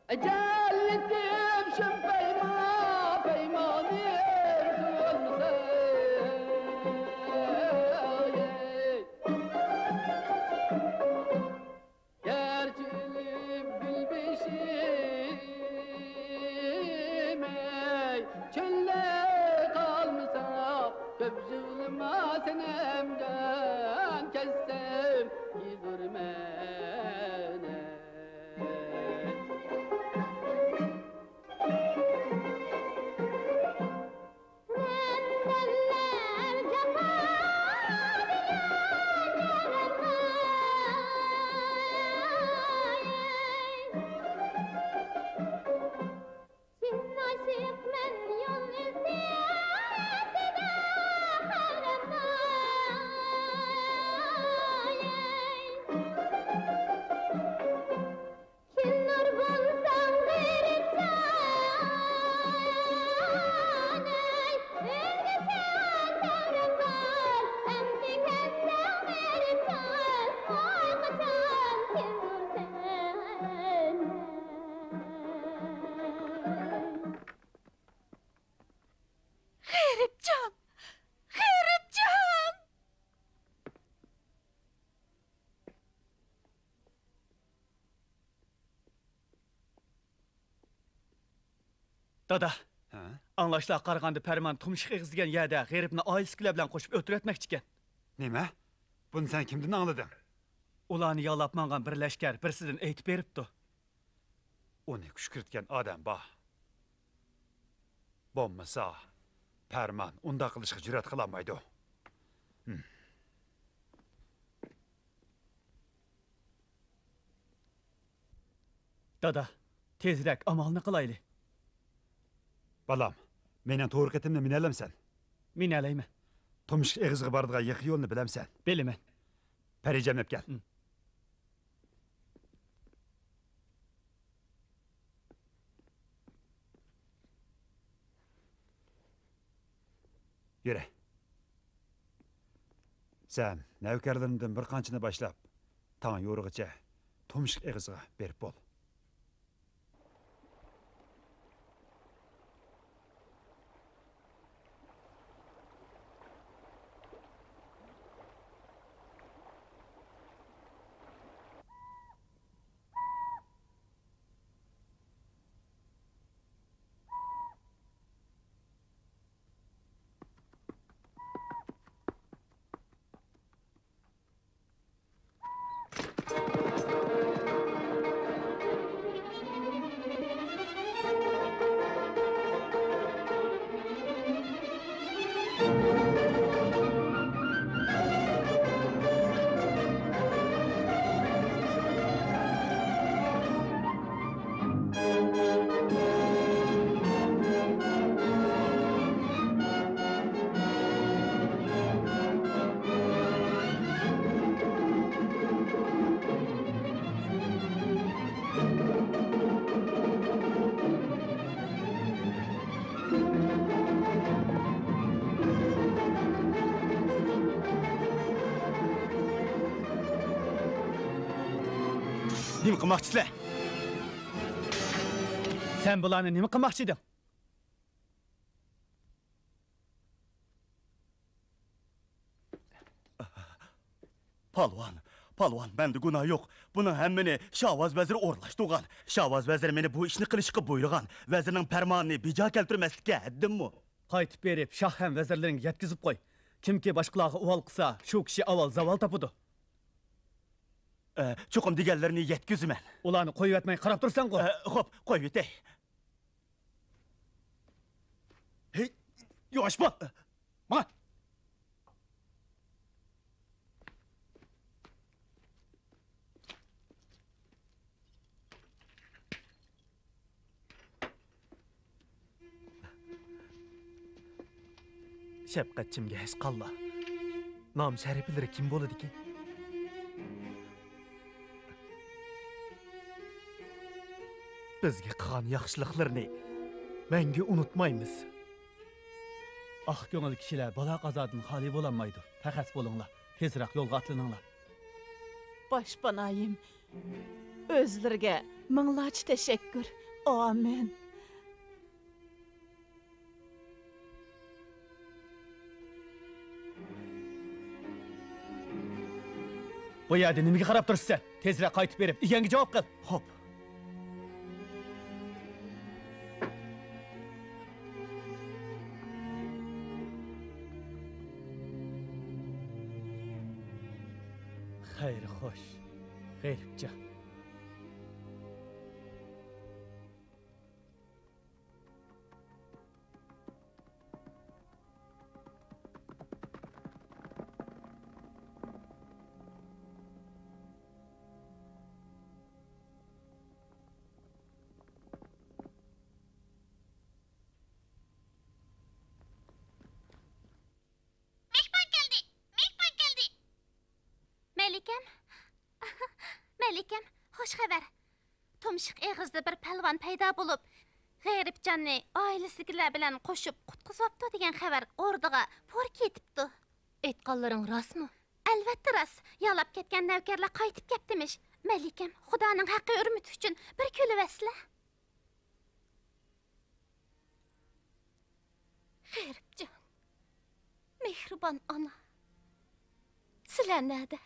ئەجەللىكىم شۇم پەيما، پەيمانىم سۆزلىسەي. دادا، ھە؟ ئاڭلاشلارغا قارىغاندا، پەرمان تۇمشۇق ئېغىز دېگەن يەردە غېرىبنى ئائىلىسىدىكىلەر بىلەن قوشۇپ ئۆلتۈرۈۋەتمەكچىكەن. نېمە؟ بۇنى سەن كىمدىن ئاڭلىدىڭ؟ ئۇلارنى يالاپ ماڭغان بىر لەشكەر بىرسىدىن ئېيتىپ بېرىپتۇ. ئۇنى كۈشكۈرتكەن ئادەم بار. بولمىسا، پەرمان ئۇنداق قىلىشقا جۈرئەت قىلالمايدۇ. ھىم. دادا، تېزرەك ئامالنى قىلايلى. بالام، مېنىڭ تورۇق ئېتىمنى مىنەلەمسەن؟ مىنەلەيمەن. تۇمشۇق ئېغىزىغا بارىدىغان يېقا يولنى بىلەمسەن؟ بىلىمەن. پەرىجەملەپ كەل. ھىم. يۈرە. سەن نەۋكەرلىرىمدىن بىر قانچىنى باشلاپ، تاڭ يورۇغىچە تۇمشۇق ئېغىزىغا بېرىپ بول. نېمە قىلماقچىسىلەر؟ سەن بۇلارنى نېمە قىلماقچى ئىدىڭ؟ پالۋان، پالۋان، مەندە گۇناھ يوق. بۇنىڭ ھەممىنى شاۋاز ۋەزىر ئورۇنلاشتۇرغان. شاۋاز ۋەزىر مېنى بۇ ئىشنى قىلىشقا بۇيرۇغان. ۋەزىرنىڭ پەرمانىنى بىجا كەلتۈرمەسلىككە ھەددىممۇ؟ قايتىپ بېرىپ، شاھ ھەم ۋەزىرلىرىڭگە يەتكۈزۈپ قوي. كىمكى باشقىلارغا ئۇۋال قىلسا، شۇ كىشى ئاۋۋال زاۋال تاپىدۇ. ئە، چوقۇم دېگەنلىرىنى يەتكۈزىمەن. ئۇلارنى قويۇۋەتمەي قاراپ تۇرساڭغۇ. ئە، خوپ، قويۇۋېتەي. ھېي، ياۋاش بول! ماڭا! شەپقەتچىمگە ھەسقاللا. نام شەرىپلىرى كىم بولىدىكىن؟ بىزگە قىلغان ياخشىلىقلىرىنى مەڭگۈ ئۇنتۇمايمىز. ئاق كۆڭۈل كىشىلەر بالا-قازادىن خالىي بولالمايدۇ. پەخەس بولۇڭلار، تېزرەك يولغا ئاتلىنىڭلار. باشپانايىم، ئۆزلىرىگە مىڭلارچە تەشەككۈر. ئامىن. بۇ يەردە نېمىگە قاراپ تۇرىسەن؟ تېزرەك قايتىپ بېرىپ، ئىگەڭگە جاۋاب قىل. خوپ. خەير خوش، غېرىبجان. مېھمان كەلدى! مېھمان كەلدى! مەلىكەم! مەلىكەم، خوش خەۋەر! تۇمشۇق ئېغىزدا بىر پەلۋان پەيدا بولۇپ، غېرىبجاننى ئائىلىسىدىكىلەر بىلەن قوشۇپ قۇتقۇزۇۋاپتۇ دېگەن خەۋەر ئوردىغا پۇر كېتىپتۇ. ئېيتقانلىرىڭ راستمۇ؟ ئەلۋەتتە راست. يالاپ كەتكەن نەۋكەرلەر قايتىپ كەپتىمىش. مەلىكەم، خۇدانىڭ ھەققى ھۆرمىتى ئۈچۈن بىر كۈلۈۋەتسىلە. غېرىبجان، مېھرىبان ئانا، سىلەر نەدە؟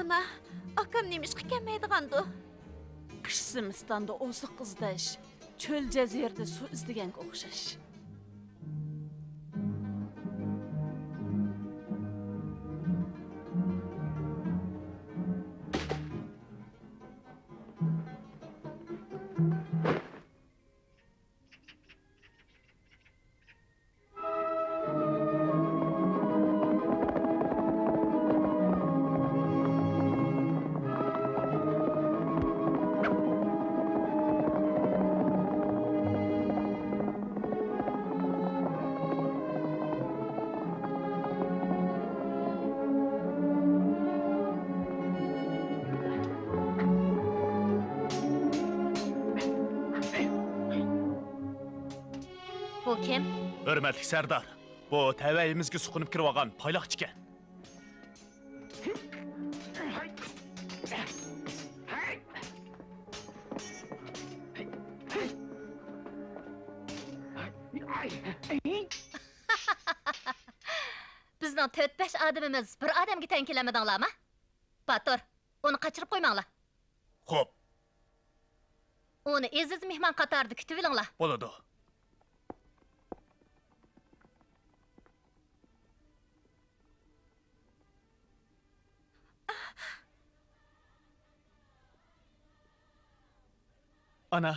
ئانا، ئاكام نېمىشقا كەلمەيدىغاندۇ؟ قىش زىمىستاندا ئوزۇق ئىزدەش، چۆل جەزىرىدە سۇ ئىزدىگەنگە ئوخشاش. بۇ كىم؟ ھۆرمەتلىك سەردار، بۇ تەۋەيىمىزگە سۇقۇنۇپ كىرىۋالغان پايلاقچىكەن. بىزنىڭ تۆت-بەش ئادىمىمىز بىر ئادەمگە تەڭ كېلەلمىدىڭلارمۇ؟ باتۇر، ئۇنى قاچۇرۇپ قويماڭلار. خوپ. ئۇنى ئەزىز مېھمان قاتارىدا كۈتۈۋېلىڭلار. بولىدۇ. ئانا،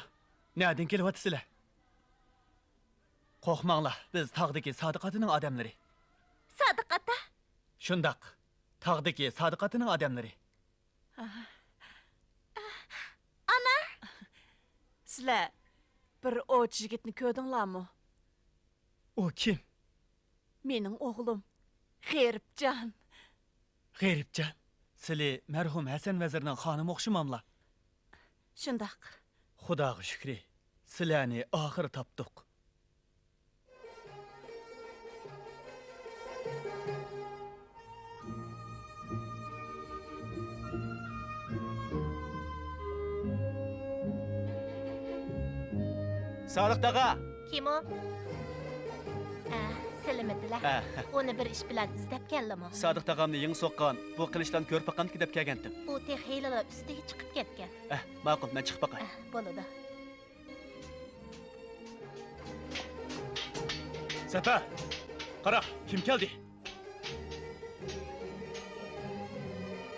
نەدىن كېلىۋاتىسىلەر؟ قورقماڭلار، بىز تاغدىكى سادىق ئاتىنىڭ ئادەملىرى. سادىق ئاتا؟ شۇنداق، تاغدىكى سادىق ئاتىنىڭ ئادەملىرى. ئانا! سىلەر بىر ئوۋچى يىگىتنى كۆردۈڭلارمۇ؟ ئۇ كىم؟ مېنىڭ ئوغلۇم، غېرىبجان. غېرىبجان؟ سىلى مەرھۇم ھەسەن ۋەزىرنىڭ خانىمى ئوخشىماملا؟ شۇنداق. خۇداغا شۈكرى، سىلەرنى ئاخىرى تاپتۇق. سادىق تاغا! كىم ئۇ؟ ئە، سېلىمىتىلە. ئە. ئۇنى بىر ئىش بىلەن ئىزدەپ كەلدىمۇ؟ سادىق تاغامنى يېڭى سوققان بۇ قىلىچلارنى كۆرۈپ باقامدىكىن دەپ كەلگەنتىم. ئۇ تېخى ھېلىلا ئۈستىگە چىقىپ كەتكەن. ئە، ماقۇل، مەن چىقىپ باقاي. ئە، بولىدۇ. سەپەر، قارا، كىم كەلدى؟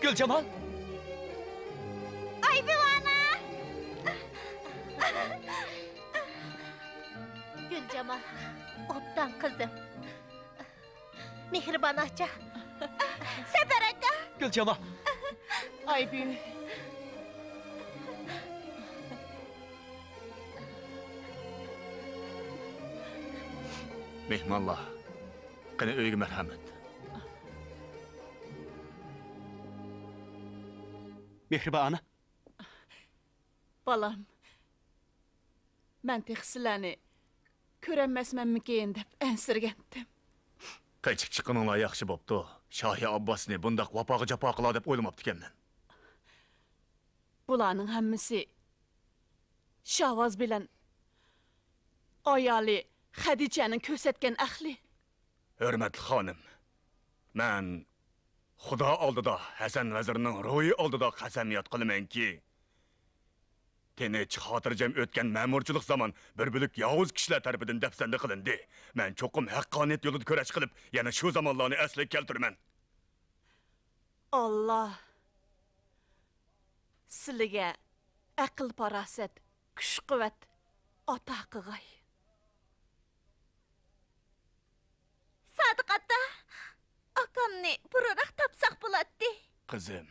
گۈلجامال! ئايبىۋانا! گۈلجامال، ئوبدان قىزىم. مېھرىبان ئاچا. سەپەر ئاكا. گۈلجامال. ئايبۈي. مېھمانلار، قېنى ئۆيگە مەرھەمەت. مېھرىبان ئانا. بالام، مەن تېخى سىلەرنى كۆرەلمەسمەنمىكىن دەپ ئەنسىرىگەنتىم. قېچىپ چىققىنىڭلار ياخشى بوپتۇ. شاھى ئابباسنى بۇنداق ۋاپاغا جاپا قىلار دەپ ئويلىماپتىكەنمەن. بۇلارنىڭ ھەممىسى شاۋاز بىلەن ئايالى خەدىچەنىڭ كۆرسەتكەن ئەقلى. ھۆرمەتلىك خانىم، مەن خۇدا ئالدىدا، ھەسەن ۋەزىرنىڭ روھى ئالدىدا قەسەمياد قىلىمەنكى، تىنچ، خاتىرجەم ئۆتكەن مەمۇرچىلىق زامان بىر بۆلەك ياۋۇز كىشىلەر تەرىپىدىن دەپسەندە قىلىندى. مەن چوقۇم ھەققانىيەت يولىدا كۈرەش قىلىپ، يەنە شۇ زامانلارنى ئەسلىگە كەلتۈرىمەن. ئاللا سىلىگە ئەقىل-پاراسەت، كۈچ-قۇۋۋەت ئاتا قىغاي. سادىق ئاتا، ئاكامنى بۇرۇنراق تاپساق بولاتتى. قىزىم،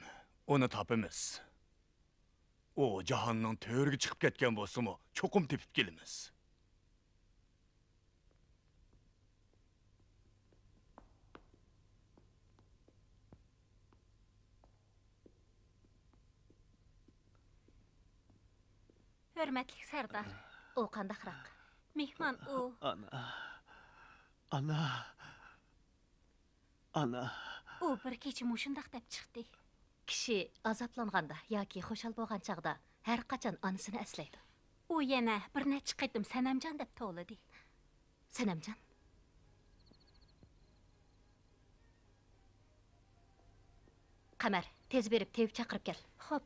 ئۇنى تاپىمىز. ئۇ جاھاننىڭ تۆرىگە چىقىپ كەتكەن بولسىمۇ، چوقۇم تېپىپ كېلىمىز. ھۆرمەتلىك سەردار. ئۇ قانداقراق؟ مېھمان ئۇ. ئانا. ئانا. ئانا. ئۇ بىر كېچە مۇشۇنداق دەپ چىقتى. كىشى ئازابلانغاندا ياكى خۇشال بولغان چاغدا ھەر قاچان ئانىسىنى ئەسلەيدۇ. ئۇ يەنە بىر نەچچە قېتىم سەنەمجان دەپ توۋلىدى. سەنەمجان؟ قەمەر، تېز بېرىپ تېۋىپ چاقىرىپ كەل. خوپ.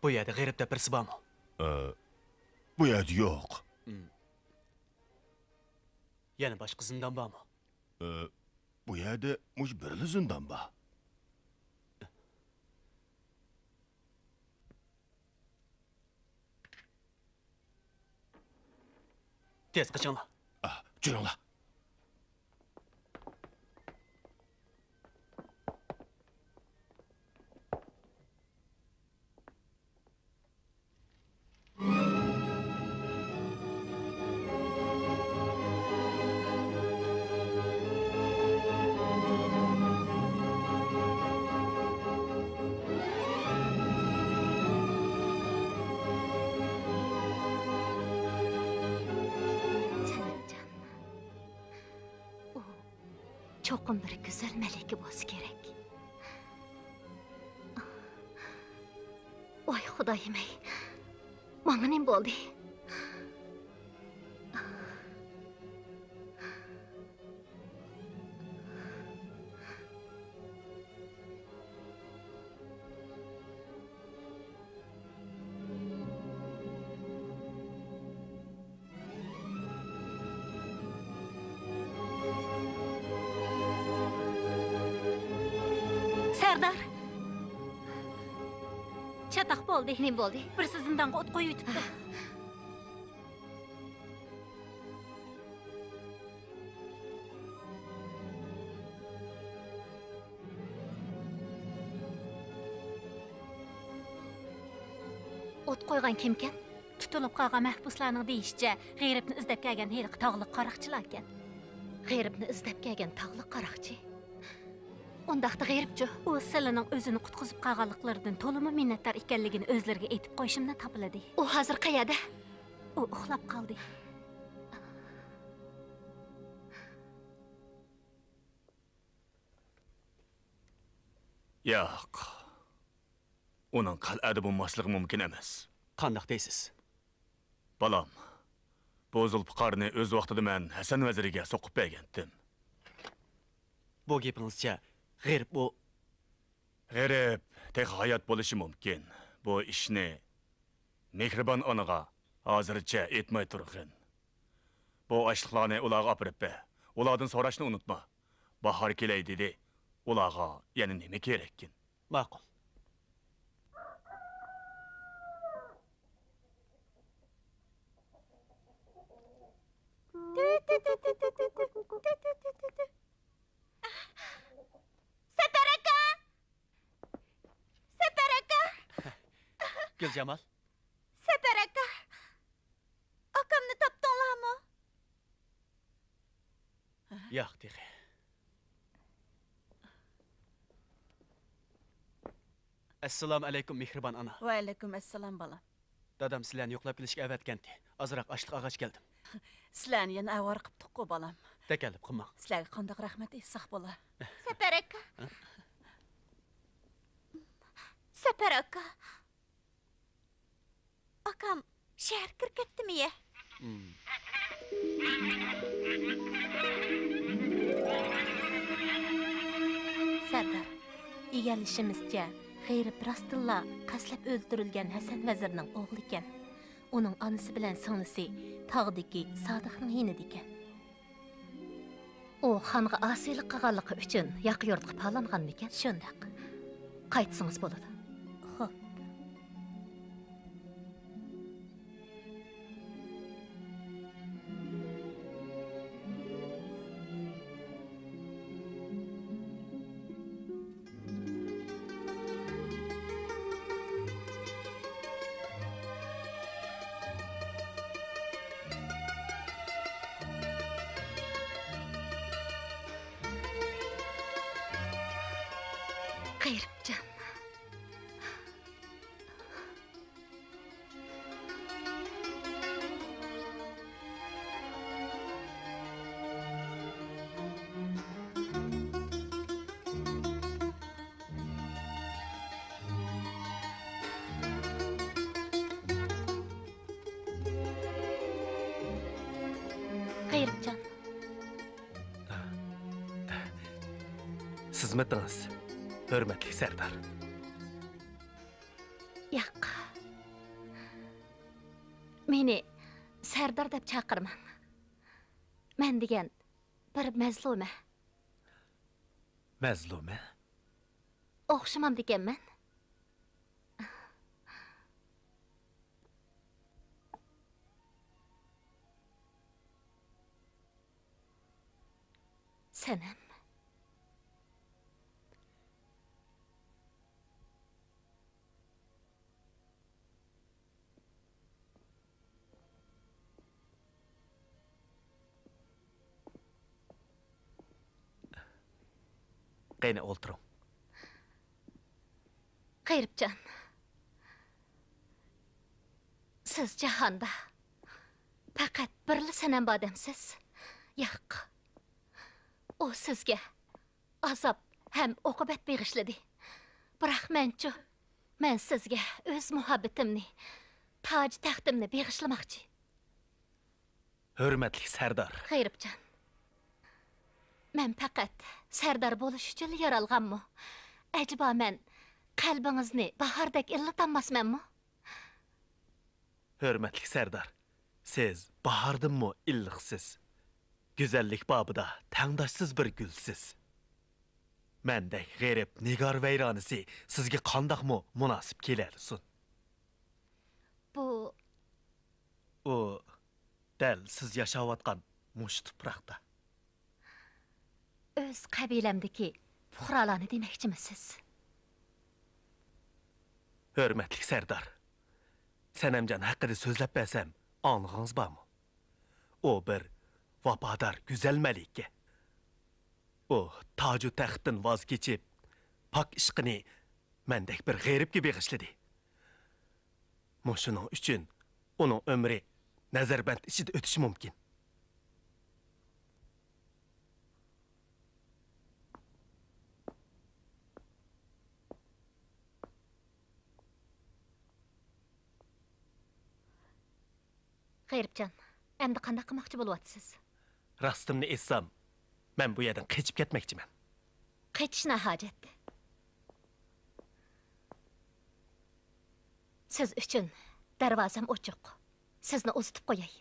بۇ يەردە غېرىب دەپ بىرسى بارمۇ؟ ئە، بۇ يەردە يوق. يەنە باشقا زىندان بارمۇ؟ ئە، بۇ يەردە مۇشۇ بىرلا زىندان بار. تېز قېچىڭلار. ئا، جۈرۈڭلار. سەنەمجان، ئۇ چوقۇم بىر گۈزەل مەلىكە بولسا كېرەك. ۋاي خۇدايىم-ئەي، ماڭا نېمە بولدى؟ سەردار! چاتاق بولدى. نېمە بولدى؟ بىرسى زىندانغا ئوت قويۇۋېتىپتۇ. ئوت قويغان كىمكەن؟ تۇتۇلۇپ قالغان مەھبۇسلارنىڭ دېيىشىچە، غېرىبنى ئىزدەپ كەلگەن ھېلىقى تاغلىق قاراقچىلاركەن. غېرىبنى ئىزدەپ كەلگەن تاغلىق قاراقچى؟ ئۇنداقتا غېرىبچۇ؟ ئۇ سىلىنىڭ ئۆزىنى قۇتقۇزۇپ قالغانلىقلىرىدىن تولىمۇ مىننەتدار ئىكەنلىكىنى ئۆزلىرىگە ئېيتىپ قويۇشۇمدىن تاپىلىدى. ئۇ ھازىر قەيەردە؟ ئۇ ئۇخلاپ قالدى. ياق. ئۇنىڭ قەلئەدە بولماسلىقى مۇمكىن ئەمەس. قانداق دەيسىز؟ بالام، بۇ زۇلپىقارنى ئۆز ۋاقتىدا مەن ھەسەن ۋەزىرگە سوقۇپ بەرگەنتىم. بۇ گېپىڭىزچە، غېرىب ئۇ. غېرىب تېخى ھايات بولۇشى مۇمكىن. بۇ ئىشنى مېھرىبان ئانىغا ھازىرچە ئېيتماي تۇرغىن. بۇ ئاشلىقلارنى ئۇلارغا ئاپىرىپ بەر. ئۇلاردىن سوراشنى ئۇنتۇما. باھار كېلەي دېدى. ئۇلارغا يەنە نېمە كېرەككىن؟ ماقۇل. سەپەر ئاكا! سەپەر ئاكا! گۈلجامال. سەپەر ئاكا! ئاكامنى تاپتىڭلارمۇ؟ ياق تېخى. ئەسسالامۇ ئەلەيكۇم، مېھرىبان ئانا. ۋەئەلەيكۇم ئەسسالام، بالام. دادام سىلەرنى يوقلاپ كېلىشكە ئەۋەتكەنتى. ئازراق ئاشلىق ئالغاچ كەلدىم. سىلەرنى يەنە ئاۋارە قىپتۇق-قۇ، بالام. تەكەللۇپ قىلماڭ. سىلەرگە قانداق رەھمەت ئېيتساق بولا؟ سەپەر ئاكا. ھە؟ تەپەر ئاكا. ئاكام شەھەرگە كىرىپ كەتتىمۇ يە؟ سەردار، ئىگىلىشىمىزچە، غېرىب راستتىنلا قەستلەپ ئۆلتۈرۈلگەن ھەسەن ۋەزىرنىڭ ئوغلى ئىكەن. ئۇنىڭ ئانىسى بىلەن سىڭلىسى تاغدىكى سادىقنىڭ يېنىدا ئىكەن. ئۇ خانغا ئاسىيلىق قىلغانلىقى ئۈچۈن ياقا يۇرتقا پالانغانمىكەن؟ شۇنداق. قايتسىڭىز بولىدۇ. خوپ. غېرىبجان. غېرىبجان. سىزمۇ ئۆتىڭىز، ھۆرمەتلىك سەردار. ياق. مېنى سەردار دەپ چاقىرماڭ. مەن دېگەن بىر مەزلۇمە. مەزلۇمە؟ ئوخشىمامدىكەنمەن؟ سەنەم. قېنى، ئولتۇرۇڭ. غېرىبجان، سىز جاھاندا پەقەت بىرلا سەنەم بار دەمسىز؟ ياق. ئۇ سىزگە ئازاب ھەم ئوقۇبەت بېغىشلىدى. بىراق مەنچۇ؟ مەن سىزگە ئۆز مۇھەببىتىمنى، تاج تەختىمنى بېغىشلىماقچى. ھۆرمەتلىك سەردار. غېرىبجان، مەن پەقەت سەردار بولۇش ئۈچۈنلا يارالغانمۇ؟ ئەجەبا مەن قەلبىڭىزنى باھاردەك ئىللىتالماسمەنمۇ؟ ھۆرمەتلىك سەردار، سىز باھاردىنمۇ ئىللىقسىز. گۈزەللىك بابىدا تەڭداشسىز بىر گۈلسىز. مەندەك غېرىب نىگار ۋەيرانىسى سىزگە قانداقمۇ مۇناسىپ كېلەلىسۇن؟ بۇ ئۇ دەل سىز ياشاۋاتقان مۇشۇ تۇپراقتا. ئۆز قەبىلەمدىكى پۇقرالارنى دېمەكچىمىسىز؟ ھۆرمەتلىك سەردار، سەنەمجان ھەققىدە سۆزلەپ بەرسەم، ئاڭلىغىڭىز بارمۇ؟ ئۇ بىر ۋاپادار گۈزەل مەلىكە. ئۇ تاجۇ تەختتىن ۋاز كېچىپ، پاك ئىشقىنى مەندەك بىر غېرىبكە بېغىشلىدى. مۇشۇنىڭ ئۈچۈن ئۇنىڭ ئۆمرى نەزەربەند ئىچىدە ئۆتۈشى مۇمكىن. غېرىبجان، ئەمدى قانداق قىلماقچى بولۇۋاتىسىز؟ راستىمنى ئېيتسام، مەن بۇ يەردىن قېچىپ كەتمەكچىمەن. قېچىش ناھاجەت. سىز ئۈچۈن دەرۋازام ئوچۇق. سىزنى ئۇزىتىپ قوياي.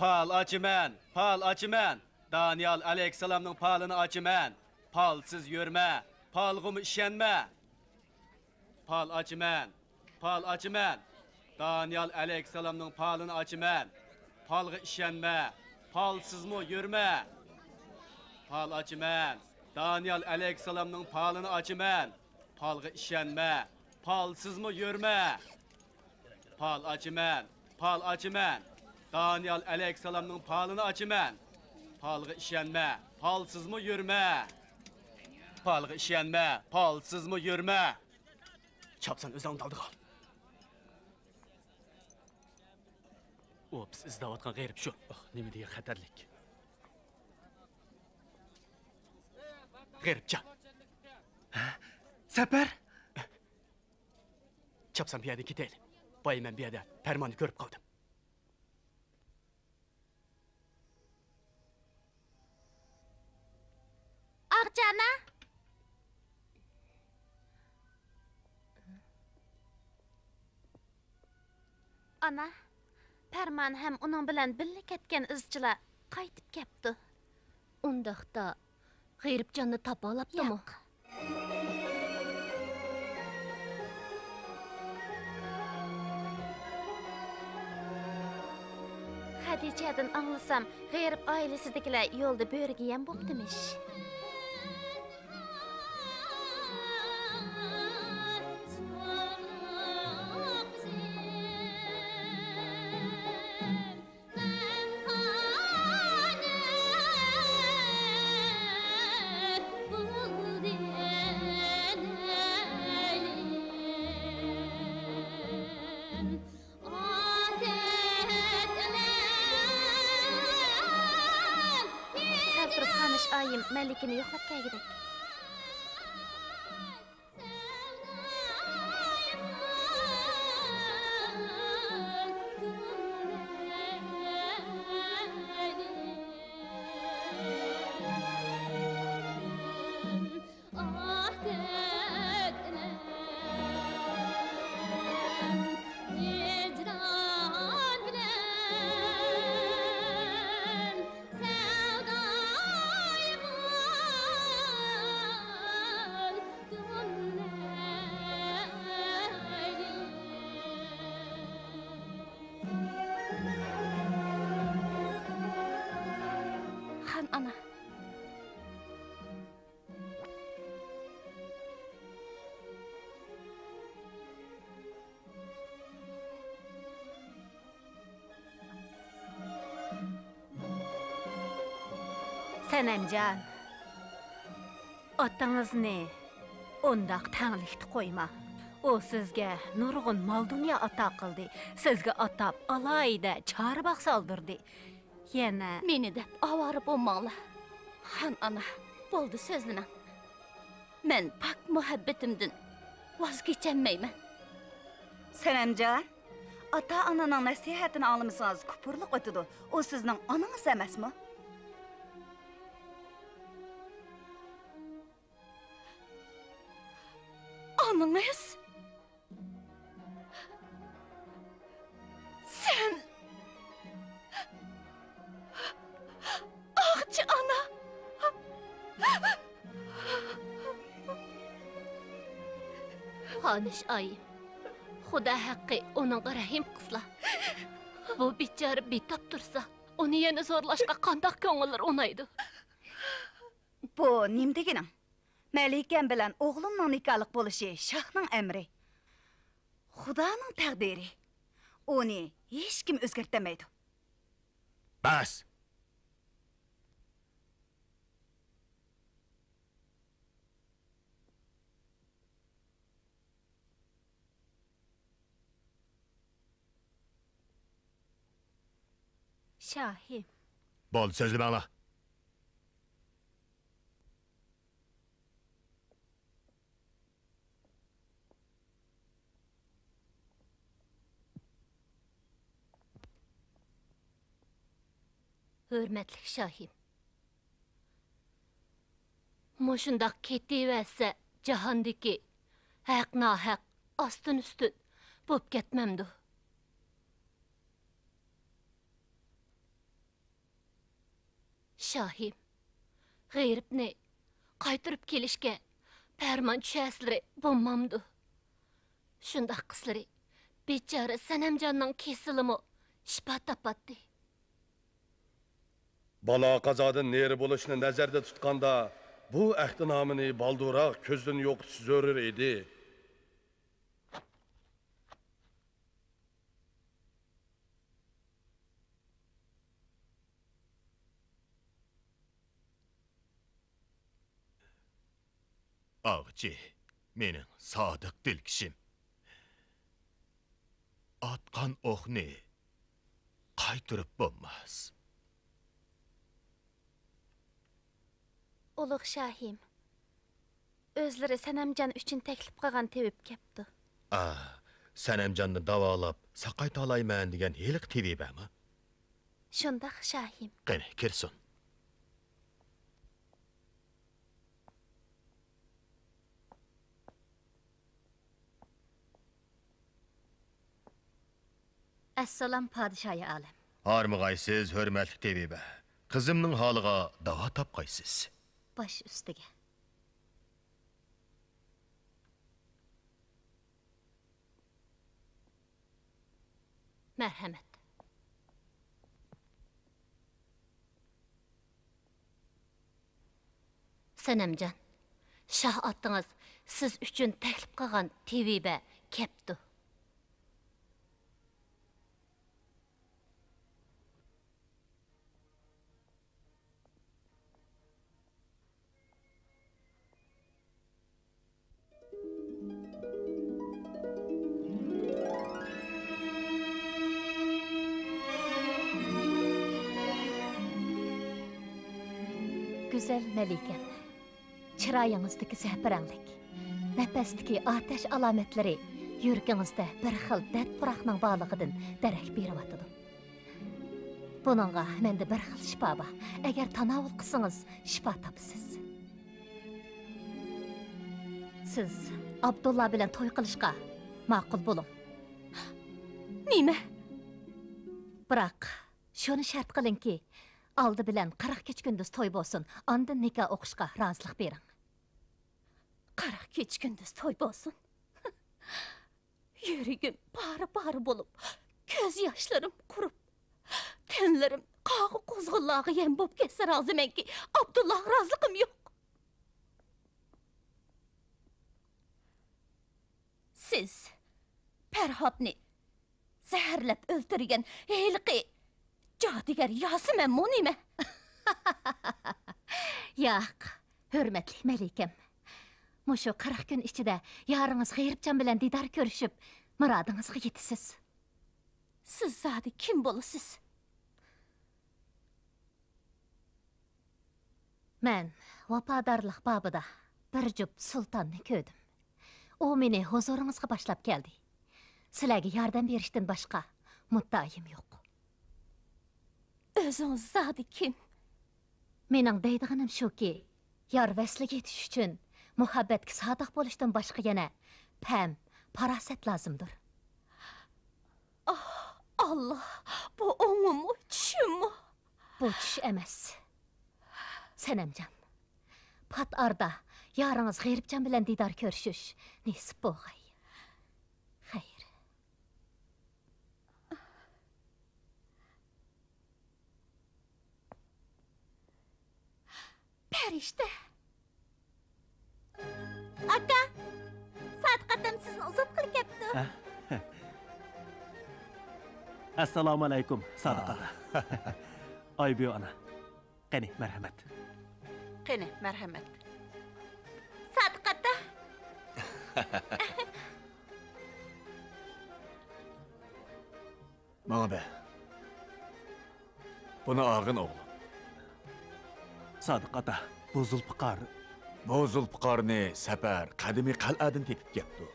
پال ئاچىمەن، پال ئاچىمەن. دانىيال ئەلەيھىسسالامنىڭ پالىنى ئاچىمەن. پالسىز يۈرمە، پالغىمۇ ئىشەنمە. پال ئاچىمەن، پال ئاچىمەن. دانىيال ئەلەيھىسسالامنىڭ پالىنى ئاچىمەن. پالغا ئىشەنمە، پالسىزمۇ يۈرمە. پال ئاچىمەن. دانىيال ئەلەيھىسسالامنىڭ پالىنى ئاچىمەن. پالغا ئىشەنمە، پالسىزمۇ يۈرمە. پال ئاچىمەن، پال ئاچىمەن. دانىيال ئەلەيھىسسالامنىڭ پالىنى ئاچىمەن. پالغا ئىشەنمە، پالسىزمۇ يۈرمە. پالغا ئىشەنمە، پالسىزمۇ يۈرمە. چاپسان ئۆزۈڭنىڭ ئالدىغا ئال. ئۇ بىز ئىزدەۋاتقان غېرىب شۇ. ئاھ، نېمە دېگەن خەتەرلىك. غېرىبجان. ھە؟ سەپەر؟ چاپسان بۇ يەردىن كېتەيلى. بايا مەن بۇ يەردە پەرماننى كۆرۈپ قالدىم. ئاغىچى ئانا! ئانا، پەرمان ھەم ئۇنىڭ بىلەن بىللە كەتكەن ئىزچىلار قايتىپ كەپتۇ. ئۇنداقتا، غېرىبجاننى تاپالاپتىمۇ؟ ياق. خەدىچەدىن ئاڭلىسام، غېرىب ئائىلىسىدىكىلەر يولدا بۆرىگە يەم بوپتىمىش. سەل تۇرۇپ قالمىش ئايىم مەلىكىنى يوقلاپ كەلگۈدەك. خان ئانا. سەنەمجان، ئاتىڭىزنى ئۇنداق تەڭلىكتە قويما. ئۇ سىزگە نۇرغۇن مال-دۇنيا ئاتا قىلدى. سىزگە ئاتاپ ئالاھىدە چارباغ سالدۇردى. يەنە مېنى دەپ ئاۋارە بولماڭلار. خان ئانا، بولدى، سۆزلىمەڭ. مەن پاك مۇھەببىتىمدىن ۋاز كېچەلمەيمەن. سەنەمجان، ئاتا-ئانىنىڭ نەسىھەتىنى ئاڭلىمىسىڭىز، كۇپۇرلۇق ئۆتىدۇ. ئۇ سىزنىڭ ئانىڭىز ئەمەسمۇ؟ ئانىڭىز؟ سەن ئاغىچى ئانا. خانىش ئايىم، خۇدا ھەققى ئۇنىڭغا رەھىم قىلسىلا. بۇ بىچارە بىتاپ تۇرسا، ئۇنى يەنە زورلاشقا قانداق كۆڭۈللىرى ئۇنايدۇ؟ بۇ نېمە دېگىنىڭ؟ مەلىكەم بىلەن ئوغلۇمنىڭ نىكاھلىق بولۇشى شاھنىڭ ئەمرى. خۇدانىڭ تەقدىرى. ئۇنى ھېچكىم ئۆزگەرتەلمەيدۇ. بەس! شاھىم. بولدى، سۆزلىمەڭلار. ھۆرمەتلىك شاھىم، مۇشۇنداق كېتىۋەرسە، جاھاندىكى ھەق-ناھەق، ئاستىن-ئۈستۈن بوپ كەتمەمدۇ؟ شاھىم، غېرىبنى قايتۇرۇپ كېلىشكە پەرمان چۈشەرسىلىرى بولمامدۇ؟ شۇنداق قىلسىلىرى، بىچارە سەنەمجاننىڭ كېسىلىمۇ شىپا تاپاتتى. بالا-قازادىن نېرى بولۇشنى نەزەردە تۇتقاندا، بۇ ئەھدىنامىنى بالدۇرراق كۆزدىن يوقىتىش زۆرۈر ئىدى. ئاغىچى، مېنىڭ سادىق دىلكىشىم. ئاتقان ئوقنى قايتۇرۇپ بولماس. ئۇلۇغ شاھىم، ئۆزلىرى سەنەمجان ئۈچۈن تەكلىپ قىلغان تېۋىپ كەپتۇ. ئا، سەنەمجاننى داۋالاپ ساقايتالايمەن دېگەن ھېلىقى تېۋىبەمۇ؟ شۇنداق، شاھىم. قېنى، كىرسۇن. ئەسسالام، پادىشاھى ئالەم. ھارمىغايسىز، ھۆرمەتلىك تېۋىبە. قىزىمنىڭ ھالىغا داۋا تاپقايسىز. باش ئۈستىگە. مەرھەمەت. سەنەمجان، شاھ ئاتىڭىز سىز ئۈچۈن تەكلىپ قىلغان تېۋىبە كەپتۇ. گۈزەل مەلىكەم، چىرايىڭىزدىكى زەپىرەڭلىك، نەپەستىكى ئاتەش ئالامەتلىرى يۈرىكىڭىزدە بىر خىل دەرد پۇراقنىڭ بارلىقىدىن دېرەك بېرىۋاتىدۇ. بۇنىڭغا مەندە بىر خىل شىپا بار. ئەگەر تاناۋۇل قىلسىڭىز، شىپا تاپىسىز. سىز ئابدۇللا بىلەن توي قىلىشقا ماقۇل بولۇڭ. نېمە؟ بىراق، شۇنى شەرت قىلىڭكى، ئالدى بىلەن قىرىق كېچە-كۈندۈز توي بولسۇن، ئاندىن نىكاھ ئوقۇشقا رازىلىق بېرىڭ. قىرىق كېچە-كۈندۈز توي بولسۇن؟ يۈرىكىم پارە-پارە بولۇپ، كۆز ياشلىرىم قۇرۇپ، تەنلىرىم قاغا-قۇزغۇنلارغا يەم بولۇپ كەتسە رازىمەنكى، ئابدۇللاغا رازىلىقىم يوق. سىز پەرھاتنى زەھەرلەپ ئۆلتۈرگەن ھېلىقى جادۇگەر ياسىمەنمۇ نېمە؟ ياق، ھۆرمەتلىك مەلىكەم. مۇشۇ قىرىق كۈن ئىچىدە يارىڭىز غېرىبجان بىلەن دىدار كۆرۈشۈپ، مۇرادىڭىزغا يېتىسىز. سىز زادى كىم بولىسىز؟ مەن ۋاپادارلىق بابىدا بىر جۈپ سۇلتاننى كۆردۈم. ئۇ مېنى ھۇزۇرىڭىزغا باشلاپ كەلدى. سىلەرگە ياردەم بېرىشتىن باشقا مۇددىئايىم يوق. ئۆزىڭىز زادى كىم؟ مېنىڭ دەيدىغىنىم شۇكى، يار ۋەسلىگە يېتىش ئۈچۈن مۇھەببەتكە سادىق بولۇشتىن باشقا يەنە پەم، پاراسەت لازىمدۇر. ئاھ، ئاللا، بۇ ئوڭۇممۇ، چۈشۈممۇ؟ بۇ چۈش ئەمەس. سەنەمجان، پات ئارىدا يارىڭىز غېرىبجان بىلەن دىدار كۆرۈشۈش نېسىپ بولغاي. خەير. پەرىشتە. ئاكا، سادىق ئاتام سىزنى ئۇزاتقىلى كەپتۇ. ھە؟ ئەسسالامۇ ئەلەيكۇم، سادىق ئاتا. ئايبۈ ئانا. قېنى، مەرھەمەت. قېنى، مەرھەمەت. سادىق ئاتا. ماڭا بەر. بۇنى ئالغىن، ئوغلۇم. سادىق ئاتا، بۇ زۇلپىقار. بۇ زۇلپىقارنى سەپەر قەدىمىي قەلئەدىن تېپىپ كەپتۇ.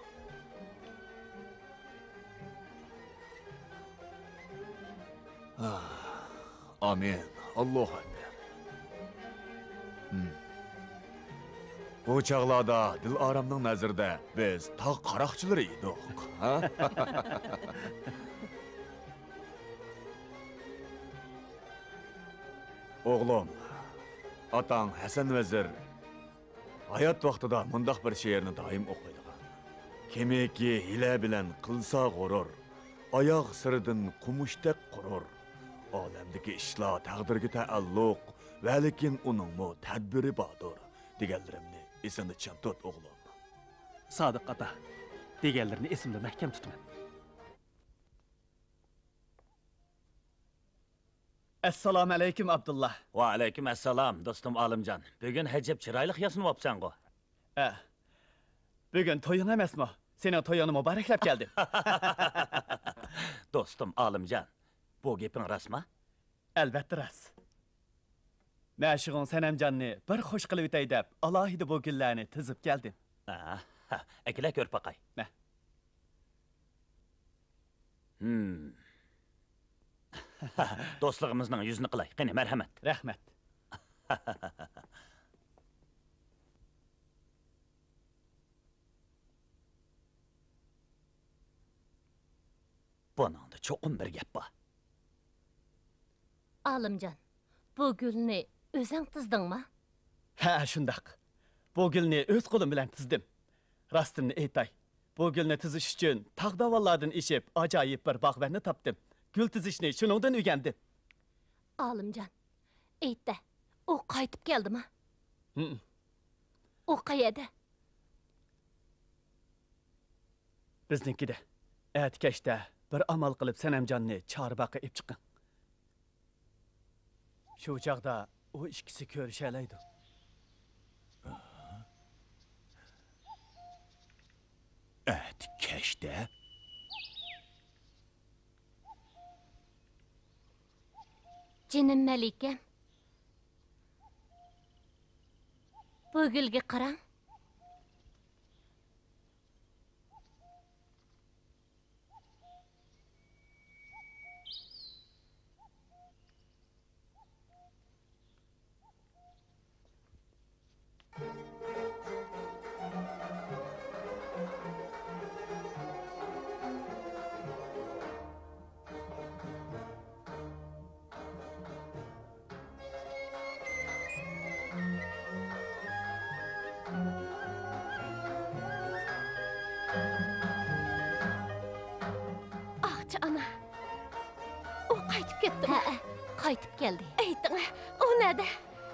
ئامىن. ئاللاھۇ ئەكبەر. ھىم. ئۇ چاغلاردا دىلئارامنىڭ نەزىرىدە بىز تاغ قاراقچىلىرى ئىدۇق، ھە؟ ئوغلۇم، ئاتاڭ ھەسەن ۋەزىر ھايات ۋاقتىدا مۇنداق بىر شېئىرنى دائىم ئوقۇيدىغان: «كىمكى ھىيلە بىلەن قىلسا غۇرۇر، ئاياغ سىرىدىن قومۇشتەك قۇرۇر. ئالەمدىكى ئىشلار تەقدىرگە تەئەللۇق، ۋەلىكىن ئۇنىڭمۇ تەدبىرى باردۇر» دېگەنلىرىمنى ئېسىڭدە چىڭ تۇت، ئوغلۇم. سادىق ئاتا، دېگەنلىرىنى ئېسىمدە مەھكەم تۇتىمەن. ئەسسالامۇئەلەيكۇم، ئابدۇللا. ۋەئەلەيكۇم ئەسسالام، دوستۇم ئالىمجان. بۈگۈن ھەجەپ چىرايلىق ياسىنىۋاپسەنغۇ. ئە، بۈگۈن تويۇڭ ئەمەسمۇ؟ سېنىڭ تويۇڭنى مۇبارەكلەپ كەلدىم. دوستۇم ئالىمجان، بۇ گېپىڭ راستمۇ؟ ئەلۋەتتە راست. مەشۇقۇڭ سەنەمجاننى بىر خۇش قىلىۋېتەي دەپ، ئالاھىدە بۇ گۈللەرنى تىزىپ كەلدىم. ئاھا، ئەكېلە كۆرۈپ باقاي. مە. ھىم. دوستلۇقىمىزنىڭ يۈزىنى قىلاي. قېنى، مەرھەمەت. رەھمەت. بۇنىڭدا چوقۇم بىر گەپ بار. ئالىمجان، بۇ گۈلنى ئۆزۈڭ تىزدىڭما؟ ھە، شۇنداق. بۇ گۈلنى ئۆز قولۇم بىلەن تىزدىم. راستىمنى ئېيتاي، بۇ گۈلنى تىزىش ئۈچۈن تاغ-داۋانلاردىن ئېشىپ، ئاجايىپ بىر باغۋەننى تاپتىم. گۈل تىزىشنى شۇنىڭدىن ئۆگەندىم. ئالىمجان، ئېيت-دە، ئۇ قايتىپ كەلدىما؟ ھىم. ئۇ قەيەردە؟ بىزنىڭكىدە. ئەتە كەچتە بىر ئامال قىلىپ سەنەمجاننى چارباغقا ئېلىپ چىقىڭ. شۇ چاغدا ئۇ ئىككىسى كۆرۈشەلەيدۇ. ئەتە كەچتە؟ جېنىم مەلىكەم، بۇ گۈلگە قاراڭ. ئاقچى ئانا، ئۇ قايتىپ كەپتۇ. ھەئە، قايتىپ كەلدى. ئېيتىڭە، ئۇ نەدە؟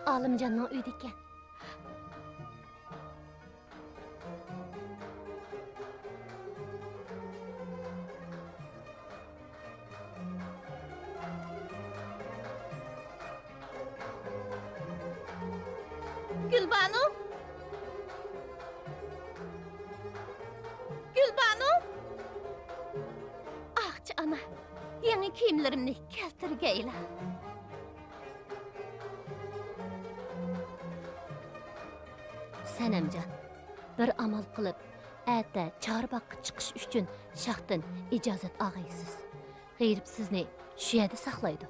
ئالىمجاننىڭ ئۆيىدىكەن. گۈلبانۇ! گۈلبانۇ! ئاقچى ئانا، يېڭى كىيىملىرىمنى كەلتۈرگەيلا. سەنەمجان، بىر ئامال قىلىپ، ئەتە چارباغقا چىقىش ئۈچۈن شاھتىن ئىجازەت ئاغايسىز. غېرىب سىزنى شۇ يەردە ساقلايدۇ.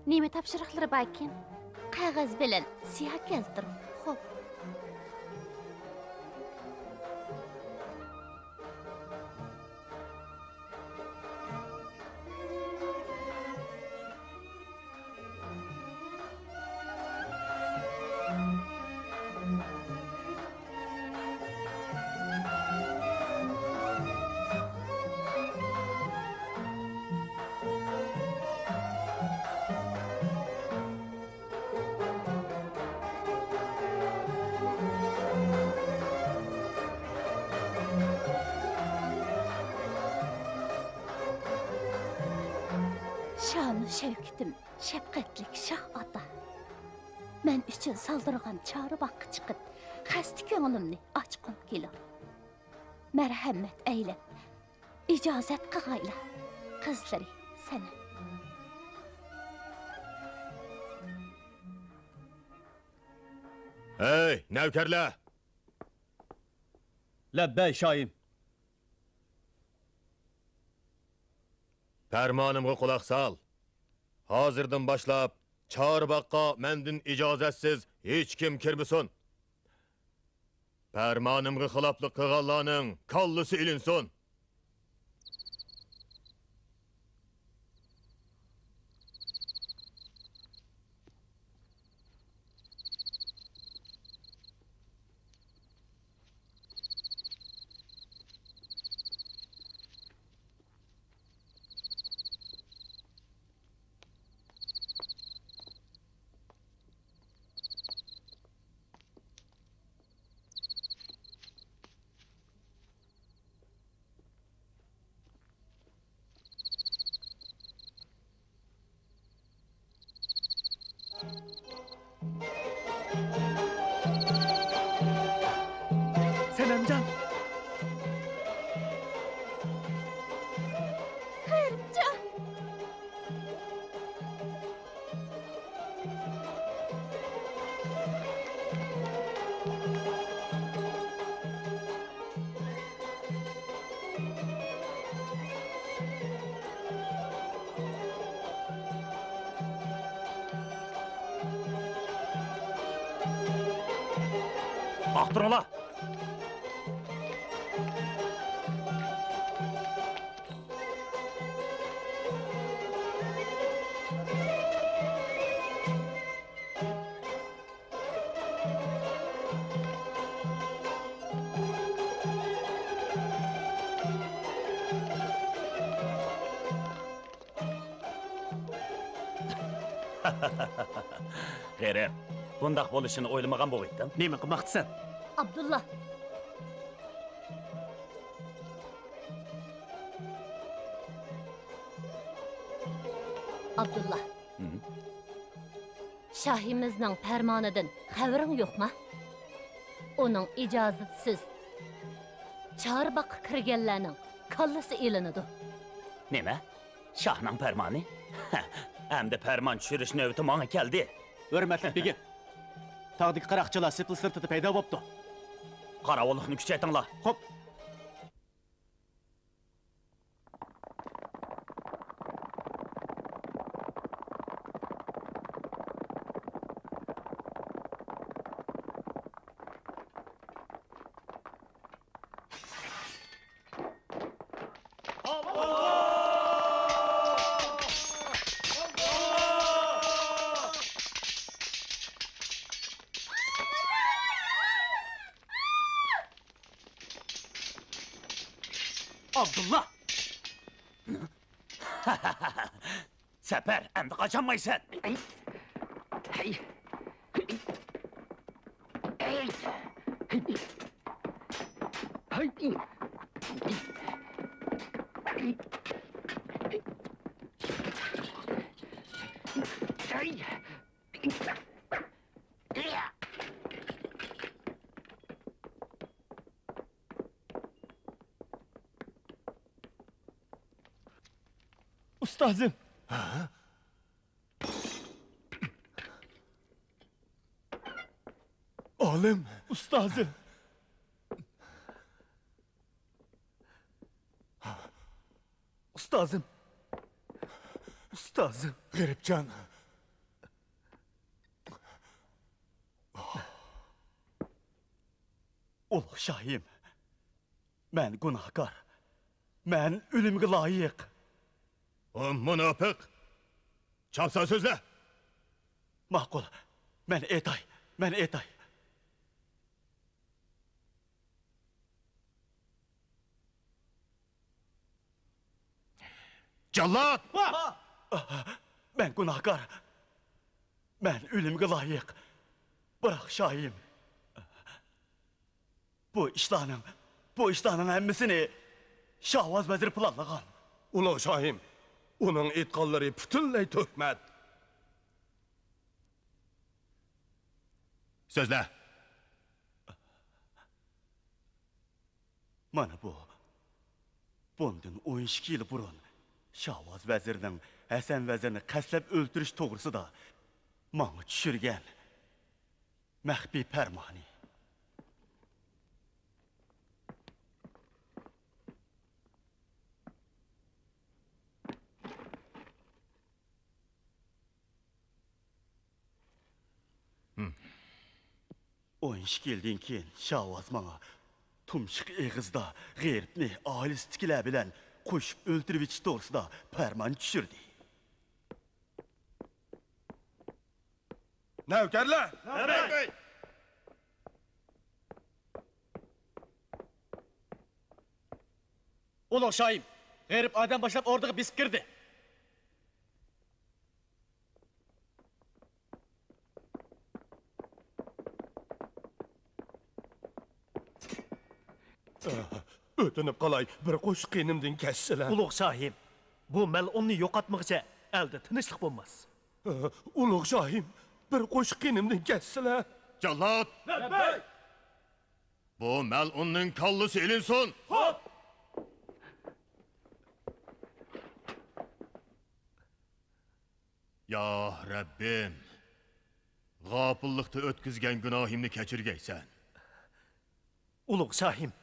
نېمە تاپشۇرۇقلىرى باركىن؟ قەغەز بىلەن سىياھ كەلتۈرۈڭ. خوپ. شانۇ شەۋكىتىم، شەپقەتلىك شاھ ئاتا! مەن ئۈچۈن سالدۇرغان چارباغقا چىقىپ، خەستە كۆڭلۈمنى ئاچقۇم كېلۇر. مەرھەمەت ئەيلەپ، ئىجازەت قىغايلا، قىزلىرى سەنەم. ھەي، نەۋكەرلەر! لەببەي، شاھىم. پەرمانىمغا قۇلاق سال. ھازىردىن باشلاپ چارباغقا مەندىن ئىجازەتسىز ھېچكىم كىرمىسۇن. پەرمانىمغا خىلاپلىق قىلغانلارنىڭ كاللىسى ئېلىنسۇن. ئاختۇرۇڭلار! غېرىب، بۇنداق بولۇشىنى ئويلىمىغان بولغىيتتىم. نېمە قىلماقچىسەن؟ ئابدۇللا. ئابدۇللا. ھىم؟ شاھىمىزنىڭ پەرمانىدىن خەۋىرىڭ يوقما؟ ئۇنىڭ ئىجازىتىسىز چارباغقا كىرگەنلەرنىڭ كاللىسى ئېلىنىدۇ. نېمە؟ شاھنىڭ پەرمانى؟ ئەمدى پەرمان چۈشۈرۈش نۆۋىتى ماڭا كەلدى. ھۆرمەتلىك بېگىم، تاغدىكى قاراقچىلار سېپىل سىرتىدا پەيدا بوپتۇ. قاراۋۇللۇقنى كۈچەيتىڭلار. خوپ. ئابدۇللا! سەپەر، ئەمدى قاچالمايسەن! ئۇستازىم! ھە؟ ئالىم! ئۇستازىم! ئۇستازىم! ئۇستازىم! غېرىبجان! ئۇلۇغ شاھىم! مەن گۇناھكار. مەن ئۆلۈمگە لايىق. ئۇ مۇناپىق! چاپسان سۆزلە! ماقۇل، مەن ئېيتاي، مەن ئېيتاي. جاللات! مەن گۇناھكار. مەن ئۆلۈمگە لايىق. بىراق شاھىم، بۇ ئىشلارنىڭ، بۇ ئىشلارنىڭ ھەممىسىنى شاۋاز ۋەزىر پىلانلىغان. ئۇلۇغ شاھىم، ئۇنىڭ ئېيتقانلىرى پۈتۈنلەي تۆھمەت. سۆزلە. مانا بۇ. بۇندىن ئون ئىككى يىل بۇرۇن شاۋاز ۋەزىرنىڭ ھەسەن ۋەزىرنى قەستلەپ ئۆلتۈرۈش توغرىسىدا ماڭا چۈشۈرگەن مەخپىي پەرمانى. ھىم. ئون ئىككى يىلدىن كېيىن شاۋاز ماڭا تۇمشۇق ئېغىزدا غېرىبنى ئائىلىسىدىكىلەر بىلەن قوشۇپ ئۆلتۈرۈۋېتىش توغرىسىدا پەرمان چۈشۈردى. نەۋكەرلەر! نەۋبەت! ئۇلۇغ شاھىم، غېرىب ئادەم باشلاپ ئوردىغا بېسىپ كىردى. ئۆتۈنۈپ قالاي، بىر قوشۇق قېنىمدىن كەچسىلە. ئۇلۇغ شاھىم، بۇ مەلئۇننى يوقاتمىغۇچە ئەلدە تىنچلىق بولماس. ئۇلۇغ شاھىم، بىر قوشۇق قېنىمدىن كەچسىلە. جاللات! لەببەي! بۇ مەلئۇننىڭ كاللىسى ئېلىنسۇن! خوپ! يا رەببىم، غاپىللىقتا ئۆتكۈزگەن گۇناھىمنى كەچۈرگەيسەن. ئۇلۇغ شاھىم!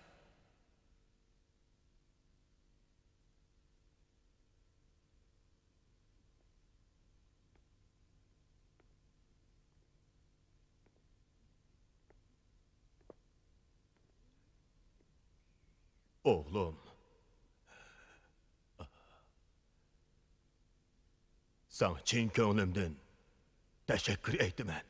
ئوغلۇم، ساڭا چىن كۆڭلۈمدىن تەشەككۈر ئېيتىمەن.